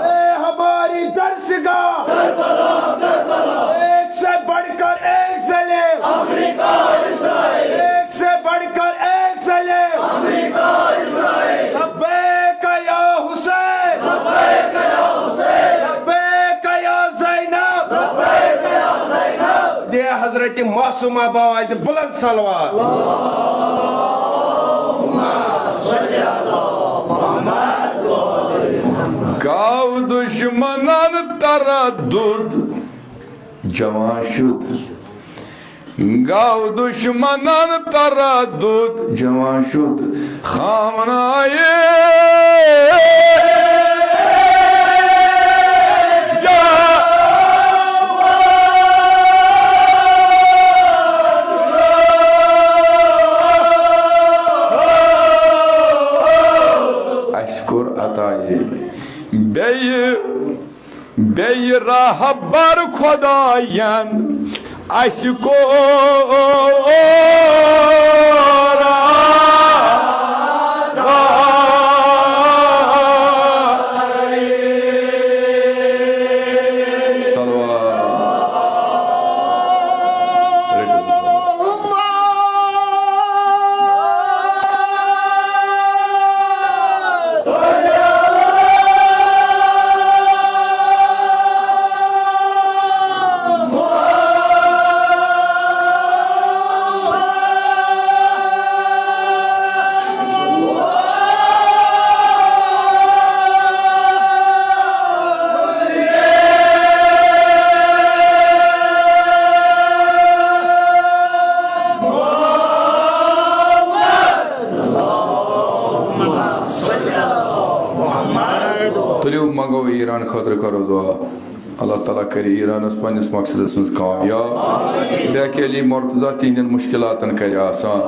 اے ہماری درسگاہ۔ ایک سے بڑھ کر ایک ذلیل۔ امریکہ، اسرائیل۔ ایک سے بڑھ کر ایک ذلیل۔ امریکہ، اسرائیل۔ لبیک یا حسین۔ لبیک یا حسین۔ لبیک یا زینب۔ لبیک یا زینب۔ دے حضرت معصومہ بابا بلند صلوات۔ گاو دشمنن تردد جوان شد۔ گاو دشمنن تردد جوان شد۔ خامنائی اَسہِ کوٚر عطا یہِ۔ بیٚیہِ، بیٚیہِ راہبر خۄدایَن اَسہِ کوٚر۔ صلوات۔ تُلِو، منٛگو ایران خٲطرٕ، کرو دعا۔ اللہ تعالیٰ کرِ ایرانس پننِس مقصدس منٛز کامیاب۔ لیکہِ علی مرتضیٰ تِہنٛدٮ۪ن مشکلاتن کرِ آسان۔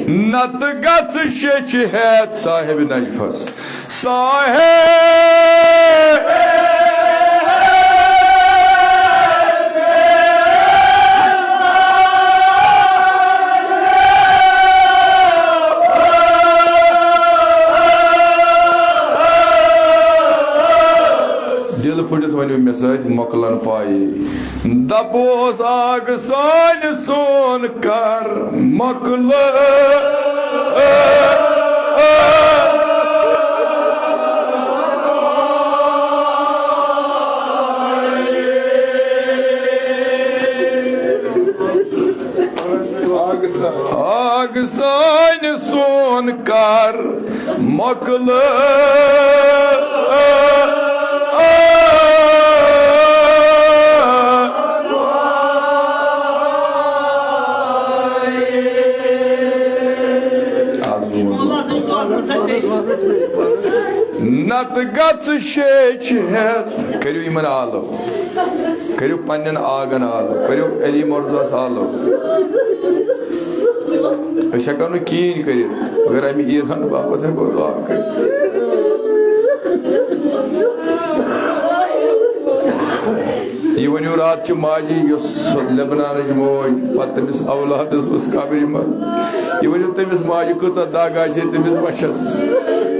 نتہٕ گژھِ شیٚچھِ ہٮ۪تھ صاحب نجفس۔ صاحب دِل پھُٹِتھ ؤنِو مےٚ سۭتۍ، مۄکلن پایی۔ دپوس آگ سانہِ سون کر مۄکلہٕ۔ آگ سانہِ سون کر مۄکلہٕ۔ نتہٕ گژھِ شیٚچھِ ہٮ۪تھ۔ کٔرِو یِمن آلو، کٔرِو پننٮ۪ن آگن آلو، کٔرِو علی مرتضیٰ ہس آلو۔ أسۍ ہٮ۪کو نہٕ کِہیٖنۍ کٔرِتھ، مگر اَمہِ ایران باپتھ ہٮ۪کو دعا کٔرِتھ۔ یہِ ؤنِو راتھ چہِ ماجہِ، یۄس لبنانٕچ موج، پتہٕ تٔمِس اولادس اوس قبرِ منٛز، یہِ ؤنِو تٔمِس ماجہِ، کۭژاہ دگ آسہِ ہے تٔمِس بچس۔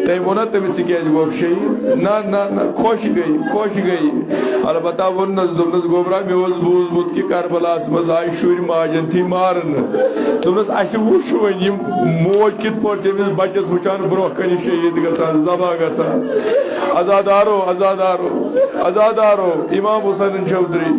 تٔمۍ ووٚن نا تٔمِس، "ژٕ کیٛازِ گوٚکھ شہیٖد؟" نہ، نہ، نہ، خۄش گٔیہِ، خۄش گٔیہِ۔ البتہ ووٚننس، دوٚپنس، "گوٚبرا، مےٚ اوس بوٗزمُت کہِ کربلاہس منٛز آیہِ شُرۍ ماجن تھی مارنہٕ۔" دوٚپنس، "اسہِ وُچھ وۄنۍ یِم موج کِتھ پٲٹھۍ چھِ أمِس بچس وٕچھان برونٛہہ کنہِ شہیٖد گژھان، ذبح گژھان۔" عزادارو، عزادارو، عزادارو، امام حسین چودھری،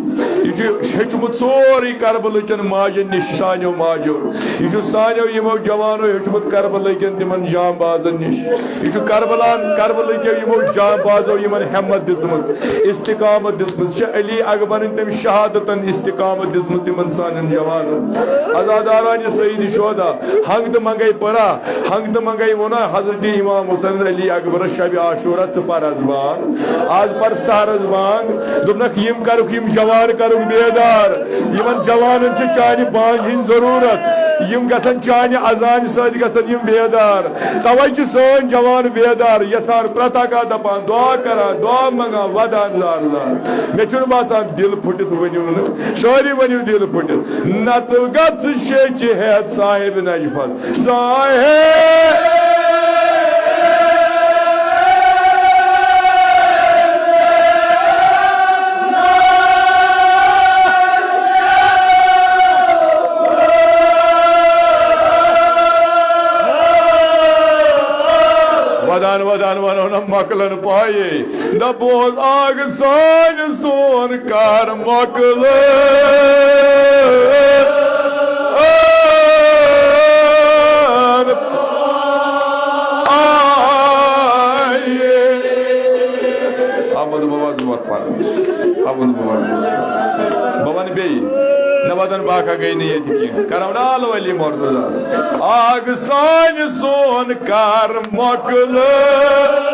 یہِ چھُ ہیوٚچھمُت سورُے کربلہٕ چٮ۪ن ماجٮ۪ن نِش، سانیو ماجو۔ یہِ چھُ سانیو یِمو جوانو ہیوٚچھمُت کربلہٕ کٮ۪ن تِمن جانبازن نِش۔ یہِ چھُ کربلان، کربلہٕ کٮ۪و یِمو جانبازو یِمن ہمت دِژمٕژ، استقامت دِژمٕژ۔ چھِ علی اکبرن تٔمۍ شہادتن استقامت دِژمٕژ یِمن سانٮ۪ن جوانن۔ عزادارانِ سید شہدا، ہنگ تہٕ منگے پرا، ہنگ تہٕ منگے ووٚنا حضرت امام حسین علی اکبرس شبِ عاشورہ، ژٕ پر از بانگ، از پر سحرس بانگ۔ دوٚپنکھ، یِم کرُکھ، یِم جوان کرُکھ بیدار۔ یِمن جوانن چھِ چانہِ بانگہِ ہٕنٛز ضروٗرت۔ یِم گژھن چانہِ اذانہِ سۭتۍ گژھن یِم بیدار۔ توے چھِ سٲنۍ جوان بیدار، یژھان پرٛٮ۪تھ اکھ دپان، دعا کران، دعا منگان، ودان زار زار۔ مےٚ چھُنہٕ باسان دِل پھُٹِتھ ؤنِو نہٕ، سٲری ؤنِو دِل پھُٹِتھ۔ نتہٕ گژھٕ شیٚچھِ ہٮ۪تھ صاحب نجفس۔ صاحب۔ ودان ودان ونو نا مۄکلن پایے۔ دپوس آگ سانہِ سون کر مۄکلہٕ۔ آمد بابا زور پر۔ آمد بابا زور پر۔ بابا نے بیٚیہِ۔ نہ ودن باقا گٔے نہٕ ییٚتہِ کینٛہہ۔ کرو نا آلو علی مرتضیٰ۔ آگ سانہِ سون کر مۄکلہٕ۔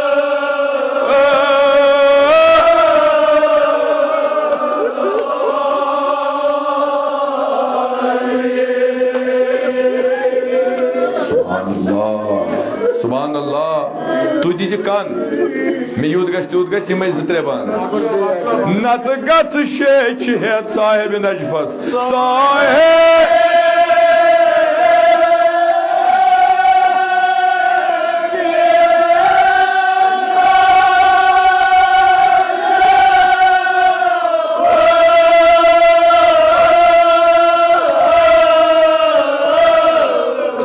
سبحان اللہ، سبحان اللہ۔ تُہۍ دیٖزِ کن، مےٚ یوٗت گژھِ تیوٗت گژھِ یِمے زٕ ترٛےٚ بانہٕ۔ نتہٕ گژھٕ شیٚچھِ ہٮ۪تھ صاحب نجفس۔ صاحب۔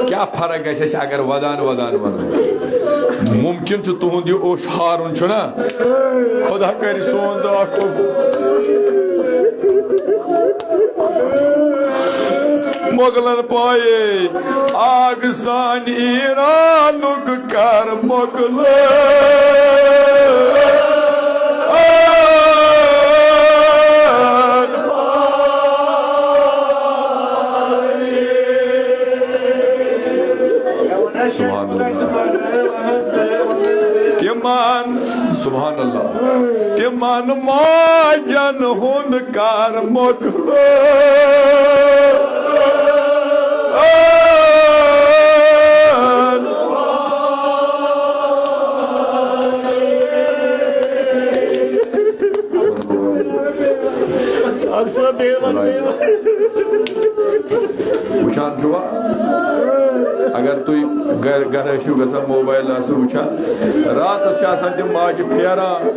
کیٛاہ فرق گژھِ اَسہِ اگر ودان ودان ونو؟ ممکن چھُ تُہُنٛد یہِ اوٚش ہارُن چھُنا؟ خدا کرِ سون دعا قبول۔ مۄغلن پایے آگ سانہِ ایرانُک کر مۄکلٲو۔ سبحان اللہ۔ تِمن، سبحان اللہ، تِمن ماجن ہُنٛد کر مۄکلٲو۔ اکھ سا دیوان دیوان۔ وٕچھان چھُوا، اگر تُہۍ گرِ، گرِ ٲسِو گژھان، موبایل آسِو وٕچھان، راتس چھِ آسان تِم ماجہِ پھیران،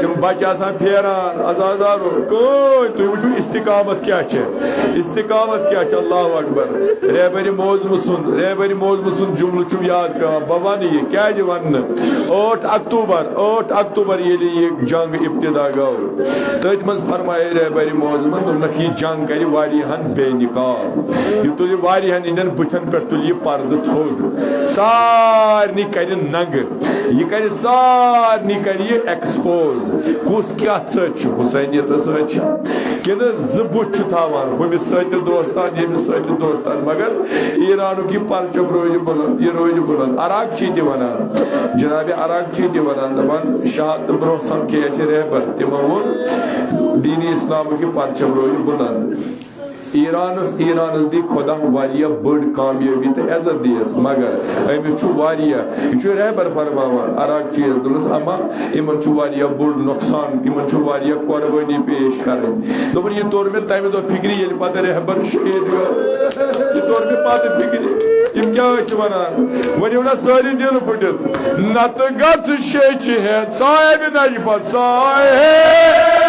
تِم بچہِ آسان پھیران، عزادارو، کٕہٕنۍ، تُہۍ وٕچھِو استقامت کیٛاہ چھےٚ، استقامت کیٛاہ چھےٚ، اللہ اکبر۔ رہبرِ معظمہٕ سُنٛد، رہبرِ معظمہٕ سُنٛد جملہٕ چھُم یاد پٮ۪وان، بہٕ وَنہٕ یہِ، کیٛازِ وَنہٕ نہٕ؟ ٲٹھ اکتوبر، ٲٹھ اکتوبر ییٚلہِ یہِ جنگ ابتدا گوٚو، تٔتھۍ منٛز فرمایے رہبرِ معظمن، دوٚپنکھ، یہِ جنگ کرِ واریاہن بے نقاب، یہِ تُلہِ واریاہن ہٕنٛدٮ۪ن بُتھٮ۪ن پٮ۪ٹھ تُلہِ یہِ پردٕ تھوٚد، سارنٕے کرِ ننگہٕ، یہِ کرِ سارنٕے کرِ یہِ ایکسپوز، کُس کتھ سۭتۍ چھُ، حسینیتس سۭتۍ چھا کِنہٕ زٕ بُتھ چھُ تھاوان، ہُمِس سۭتۍ تہِ دوستان، ییٚمِس سۭتۍ تہِ دوستان، مگر ایرانُک یہِ پرچم روزِ بُلند، یہِ روزِ بُلند۔ عراق چھِ تہِ ونان، جناب عراق چھِ تہِ ونان، دپان شاہ تہٕ برونٛہہ سمکھے اَسہِ رہبر، تِمو ووٚن دین اسلامُک یہِ پرچم روزِ بُلند۔ ایرانس، ایرانس دی خدا واریاہ بٔڑ کامیٲبی تہٕ عزت دیس، مگر أمِس چھُ واریاہ، یہِ چھُ رہبر فرماوان عراق چیز، دوٚپنس اما یِمن چھُ واریاہ بوٚڑ نۄقصان، یِمن چھُ واریاہ قۄربٲنی پیش کرٕنۍ۔ دوٚپُن، یہِ توٚر مےٚ تَمہِ دۄہ فِکرِ، ییٚلہِ پتہٕ رہبر شہید گوٚو۔ یہِ توٚر مےٚ پتہٕ فِکرِ، یِم کیٛاہ ٲسۍ وَنان؟ ؤنِو نا سٲری دِل پھُٹِتھ، نتہٕ گژھٕ شیٚچھِ ہٮ۪تھ صاحبِ نجفس صاحب۔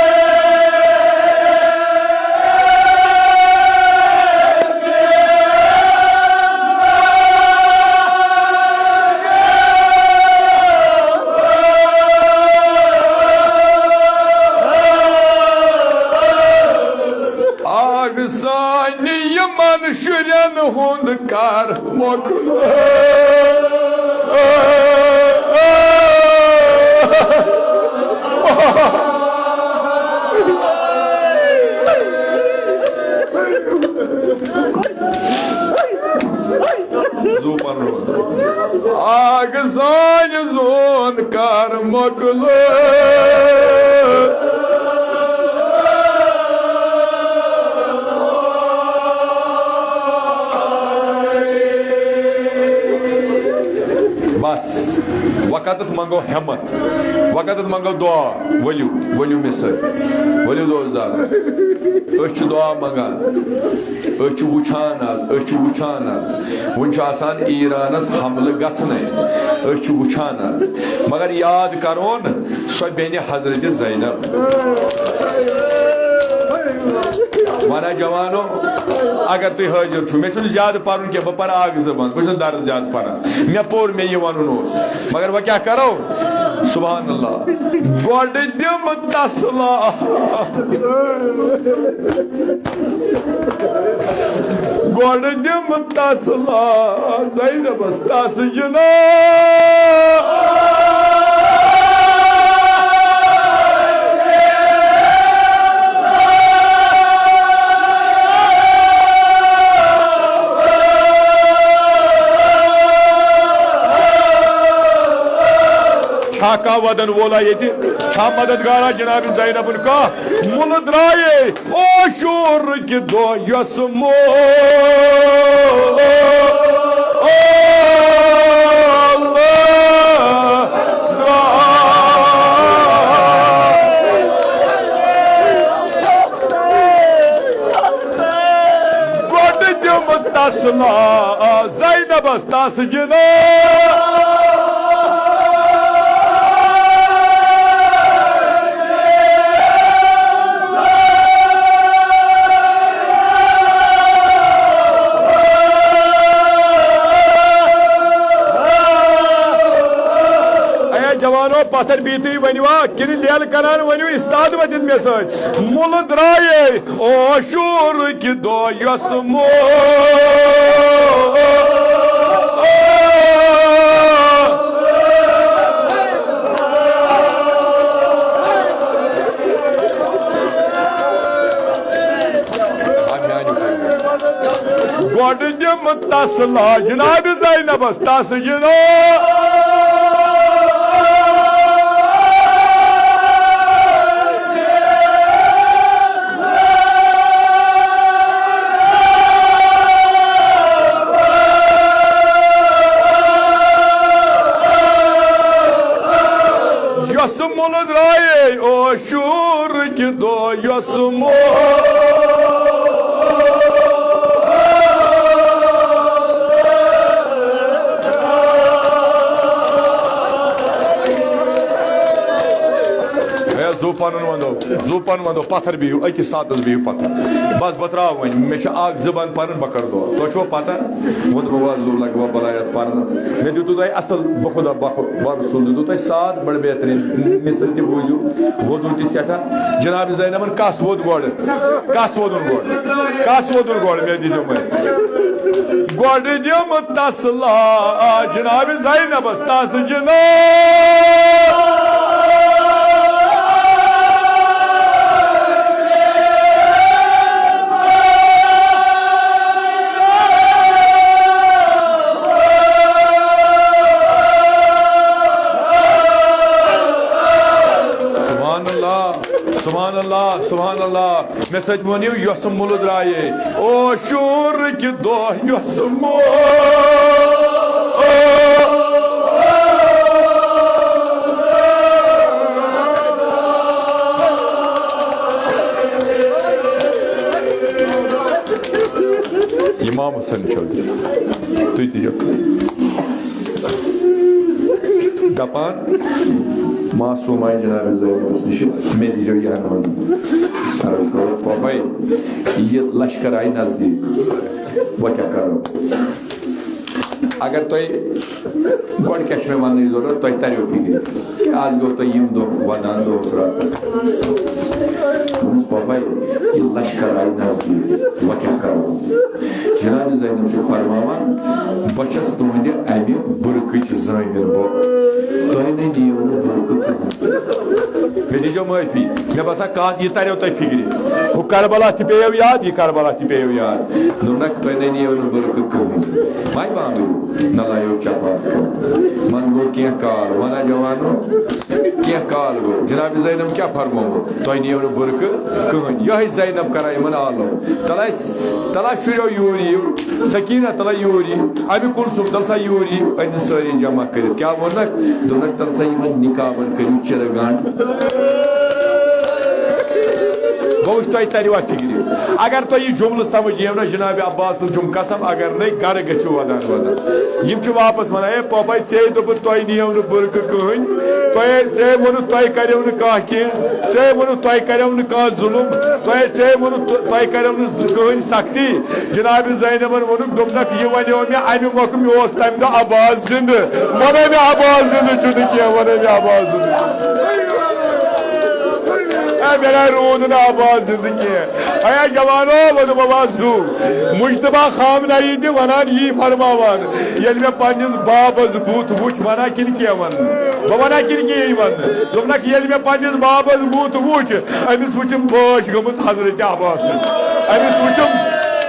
سانہِ یِمن شُرٮ۪ن ہُنٛد کر مۄکلٲو۔ زُو پَنُن وَن۔ اکھ سانہِ زون کر مۄکلٲو۔ بس، وقتت منگو ہمت، وقتت منگو دعا۔ ؤلِو، ؤلِو مےٚ سۭتۍ، ؤلِو دوستان، أسۍ چھِ دعا منگان۔ أسۍ چھِ وٕچھان آز، أسۍ چھِ وٕچھان آز۔ وٕنہِ چھُ آسان ایرانس حملہٕ گژھنَے۔ أسۍ چھِ وٕچھان آز۔ مگر یاد کرون سۄ بیٚنہِ حضرت زینب۔ وَنان جوانو، اگر تُہۍ حٲضِر چھِو، مےٚ چھُنہٕ زیادٕ پَرُن کینٛہہ، بہٕ پَرٕ اَکھ زٕ بَنٛد، بہٕ چھُس نہٕ درس زیادٕ پَران۔ مےٚ پوٚر، مےٚ یہِ وَنُن اوس۔ مگر وۄنۍ کیٛاہ کَرو؟ سبحان اللہ۔ گۄڈٕ دِم تسلا۔ گۄڈٕ دِم تسلا، زینبس تس جناح۔ چھا کانٛہہ ودن وولا ییٚتہِ؟ چھا مددگارا جناب زینبُن کانٛہہ؟ مُلہٕ درٛایے عاشورٕکہِ دۄہ یۄس مو-، گۄڈٕ دِم تسلا زینبس تس جناح۔ اے جوانو، پتھر بیتٕے ؤنِوا کِنہٕ لیلہٕ کران ؤنِو؟ استاد وتھِتھ مےٚ سۭتۍ۔ مُلہٕ درٛایے عاشورٕکہِ دۄہ یۄس مو-، گۄڈٕ دِم تسلا جناب زینبس تس جناح۔ یۄس مُلہٕ درٛایے عاشورٕکہِ دۄہ یۄس مو-، ہے، زُو پَنُن وَندو، زُو پَنُن وَندو، پَتھر بِہِو، أکِس ساتَس بِہِو پَتھر۔ بَس، بہٕ ترٛاوٕ وۄنۍ، مےٚ چھِ اَکھ زٕ بَند پَرٕنۍ، بہٕ کَرٕ دُعا۔ تۄہہِ چھُوا پَتہ؟ وۄنۍ دوٚپُکھ، وَ زُو لَگہِ وَ بَلایَتھ پَرنَس۔ مےٚ دیُتوُ تۄہہِ اَصٕل، بہٕ خۄدا، بہٕ خۄ-، بہٕ رسول دیُتوُ تۄہہِ ساتھ بَڑٕ بہتریٖن، مِصر تہِ بوٗزِو، وضوٗ تہِ سٮ۪ٹھاہ۔ جناب زینبَن کَس ووٚد گۄڈٕ؟ کَس ووٚدُن گۄڈٕ؟ کَس ووٚدُن گۄڈٕ؟ مےٚ دیٖزیو وۄنۍ۔ گۄڈٕ دِم تسلا جناب زینبس تس جناح۔ سبحان اللہ، سبحان اللہ، سبحان اللہ۔ مےٚ سۭتۍ ؤنِو، یۄسہٕ مُلہٕ درٛایے عاشورٕکہِ دۄہ یۄسہٕ مو-، امام حسین چودھری، تُہۍ تہِ یِیِو۔ دپان، معصوم آیہِ جناب زینبس نِش، مےٚ دیٖزیو یہِ ہن وَنُن۔ عرض کوٚر، پۄپھے، یہِ لشکر آیہِ نزدیٖک، وۄنۍ کیٛاہ کرو؟ اگر تۄہہِ گۄڈٕ کیٛاہ چھُ مےٚ وَننٕچ ضروٗرت، تۄہہِ تریو فِکرِ۔ آز گوٚو تۄہہِ یِم دۄہ وَدان دۄہَس راتَس۔ دوٚپمَس، "پاپا، یہِ لشکر آیہِ نزدیٖک، وۄنۍ کیٛاہ کرو؟" جناب زینب چھِ فرماوان، "بہٕ چھَس تُہنٛدِ اَمہِ بُرقٕچ ضٲمِن، بہٕ، تۄہہِ نَے نِیو نہٕ بُرقہٕ کٕہٕنۍ۔ مےٚ دیٖزیو معٲفی، مےٚ باسان کَتھ یہِ تَریو تۄہہِ فِکرِ۔ ہُہ کربلا تہِ پیٚیو یاد، یہِ کربلا تہِ پیٚیو یاد۔ دوٚپنَکھ، تۄہہِ نَے نِیو نہٕ بُرقہٕ کٕہٕنۍ۔" مَے بامبریو، نہ لایو چپاتھ کانٛہہ۔ منٛزٕ گوٚو کینٛہہ کال، وَنان جوانو، کینٛہہ کال گوٚو۔ جناب زینب کیٛاہ فرمووُ؟ تۄہہِ نِیو نہٕ بُرقہٕ کٕہٕنۍ۔ یِہوٚے زینب کران یِمن آلو۔ تَلہٕ اَسہِ، تَلہٕ شُریو یوٗرۍ یِیِو۔ سکیٖنہ، تَلہٕ یوٗرۍ یِیِو۔ اَمہِ کُلثوم، تَلہٕ سا یوٗرۍ یِیِو۔ أنۍ سٲری جمع کٔرِتھ۔ کیٛاہ ووٚننَکھ؟ دوٚپنَکھ، "تَلہٕ سا یِمن نِقابن کٔرِو چِرٕ گنٛڈ۔" بہٕ وٕچھ تۄہہِ تَرِوا فِکرِ۔ اگر تۄہہِ یہِ جملہٕ سمجھ یِیو نہ، جناب عباس سُنٛد چھُم قسم، اگر نَے گرٕ گٔژھِو ودان ودان۔ یِم چھِ واپس ونان، "اے پۄپھے، ژےٚ دوٚپُتھ تۄہہِ نِیو نہٕ بُرقہٕ کٕہٕنۍ، تۄہہِ، ژےٚ ووٚنُتھ تۄہہِ کریو نہٕ کانٛہہ کینٛہہ، ژےٚ ووٚنُتھ تۄہہِ کریو نہٕ کانٛہہ ظُلُم، تۄہہِ، ژےٚ ووٚنُتھ تۄ-، تۄہہِ کریو نہٕ ز-، کٕہٕنۍ سختی۔" جناب زینبن ووٚنُکھ، دوٚپنکھ، "یہِ ونیو مےٚ، امیُک مۄکھ مےٚ اوس تمہِ دۄہ عباس زندٕ، ونے مےٚ عباس زندٕ چھُنہٕ کینٛہہ، ونے مےٚ عباس زندٕ چھُنہٕ۔" اے، مےٚ نَے روٗد نہٕ عباس زندٕ کینٛہہ۔ اے جوانو، وۄنۍ دوٚپ عباس زُو، مجتبیٰ خامنہ ای تہِ ونان یی فرماوان، ییٚلہِ مےٚ پننِس بابس بُتھ وُچھ، ونان کِنہٕ کینٛہہ ونہٕ؟ بہٕ ونان کِنہٕ کینٛہہ یی ونہٕ؟ دوٚپنکھ، ییٚلہِ مےٚ پننِس بابس بُتھ وُچھ، أمِس وٕچھِم بٲش گٔمٕژ حضرت عباسٕنۍ۔ أمِس وٕچھِم،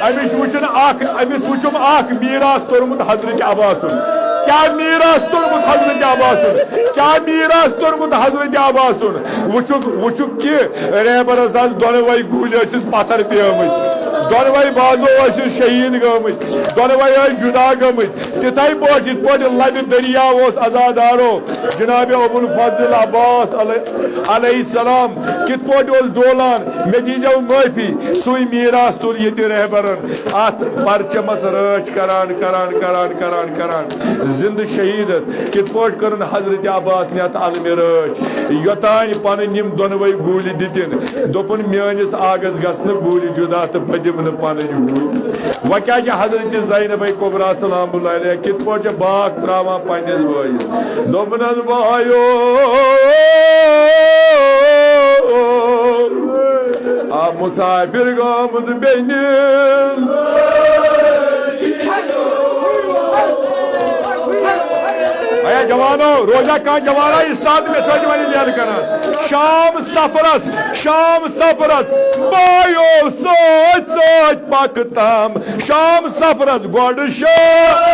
أمِس وٕچھُن اکھ، أمِس وٕچھُم اکھ میٖراث توٚرمُت حضرت عباسُن۔ کیٛاہ میٖراث توٚرمُت حضرت عباسُن؟ کیٛاہ میٖراث توٚرمُت حضرت عباسُن؟ وٕچھُکھ، وٕچھُکھ کہِ رہبرس آسہٕ دۄنوَے گوٗلۍ ٲسِس پتھر پیمٕتۍ، دۄنوَے بازو ٲسِس شہیٖد گٲمٕتۍ، دۄنوَے ٲسۍ جُدا گٔمٕتۍ۔ تِتھَے پٲٹھۍ، یِتھ پٲٹھۍ لبہِ دریا اوس عزادارو، جناب ابو الفضل عباس علیہ، علیہ السلام کِتھ پٲٹھۍ اوس ڈولان، مےٚ دیٖزیو معٲفی، سُے میٖراث تُل ییٚتہِ رہبرن۔ اتھ پرچمس رٲچھ کران، کران، کران، کران، کران، زندٕ شہیدس کِتھ پٲٹھۍ کٔرٕن حضرت عباس نہِ اتھ علمہِ رٲچھ، یوٚتانۍ پنٕنۍ یِم دۄنوَے گوٗلۍ دِتِن۔ دوٚپُن، "میٲنِس آگس گژھنہٕ گوٗلۍ جُدا تہٕ بہٕ دِمہٕ نہٕ پنٕنۍ گوٗلۍ۔" وۄنۍ کیٛاہ چھِ حضرت زینب کبریٰ سلام اللہ علیہا کِتھ پٲٹھۍ چھِ باکھ ترٛاوان پننِس بٲیِس؟ دوٚپنَس، بایو، آ مسافر گامُت بیٚنہِ۔ اے جوانو، روزا کانٛہہ جوانا استاد مےٚ سۭتۍ وَنہِ لیلہٕ کران۔ شام سفرس، شام سفرس، بایو سۭتۍ سۭتۍ پکہٕ تام۔ شام سفرس گۄڈٕ شام۔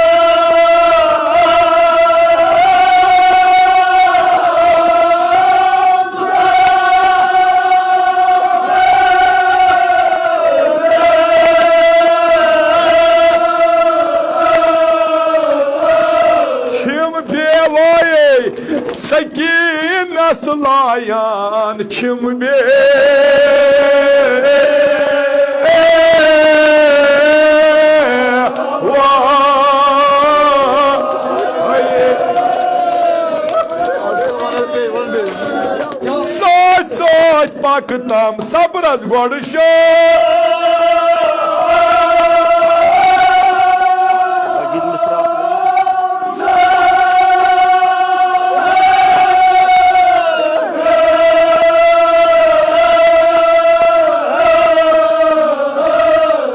چھِم بیوٲے سکیٖنس لایان چھِم بے واے۔ سۭتۍ سۭتۍ پکہٕ تام صبرس گۄڈٕ شٲہ۔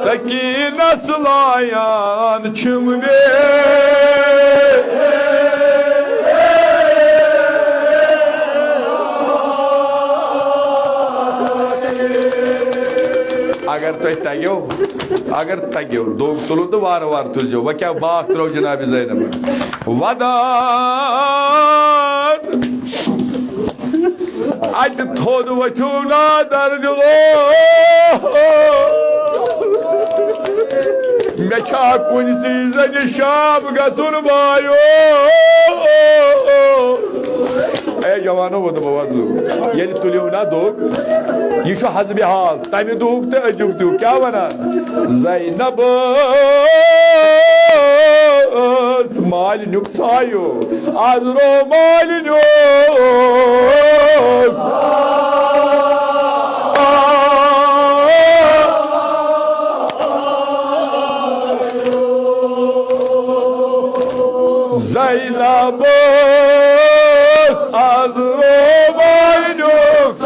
سکیٖنس لایان چھِم مےٚ۔ اگر تۄہہِ تَگیو، اگر تَگیو، دوٚگ تُلُن تہٕ وارٕ وارٕ تُلزیو۔ وۄنۍ کیٛاہ باکھ ترٛٲو جناب زینبن؟ ودان۔ اتہِ تھوٚد ؤتھِو نادر دِلو۔ مےٚ چھا کُنہِ زِ زنہِ شام گژھُن بایو؟ اے جوانو، وۄنۍ دوٚپمو وۄنۍ زُو، ییٚلہِ تُلِو نا دوٚگ، یہِ چھُ حسبِ حال، تَمہِ دُہُک تہٕ أزیُک دُہُک۔ کیٛاہ وَنان؟ زینب ٲس مالِنیُک سایو، از رو مالِنیُک۔ زینب ٲس از رو مالِنیُک۔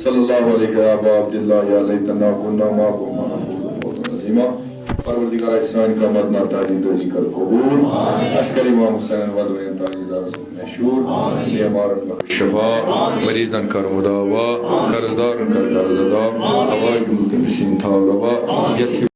صلی اللہ علیک یا ابا عبداللہ، یا لیتنا کنا معکم فنفوز فوزا عظیما۔ پروردگارا، سٲنۍ کانٛہہ مدنہ تاجدٲری کر قبول۔ عسکر امام حسینن ودوین تاجدارس مشہور۔ بیمارن بخش شفا، مریضن کر مداوا، قرض دارن کر قرض ادا، حوائج ملتمسین تھاو روا، یس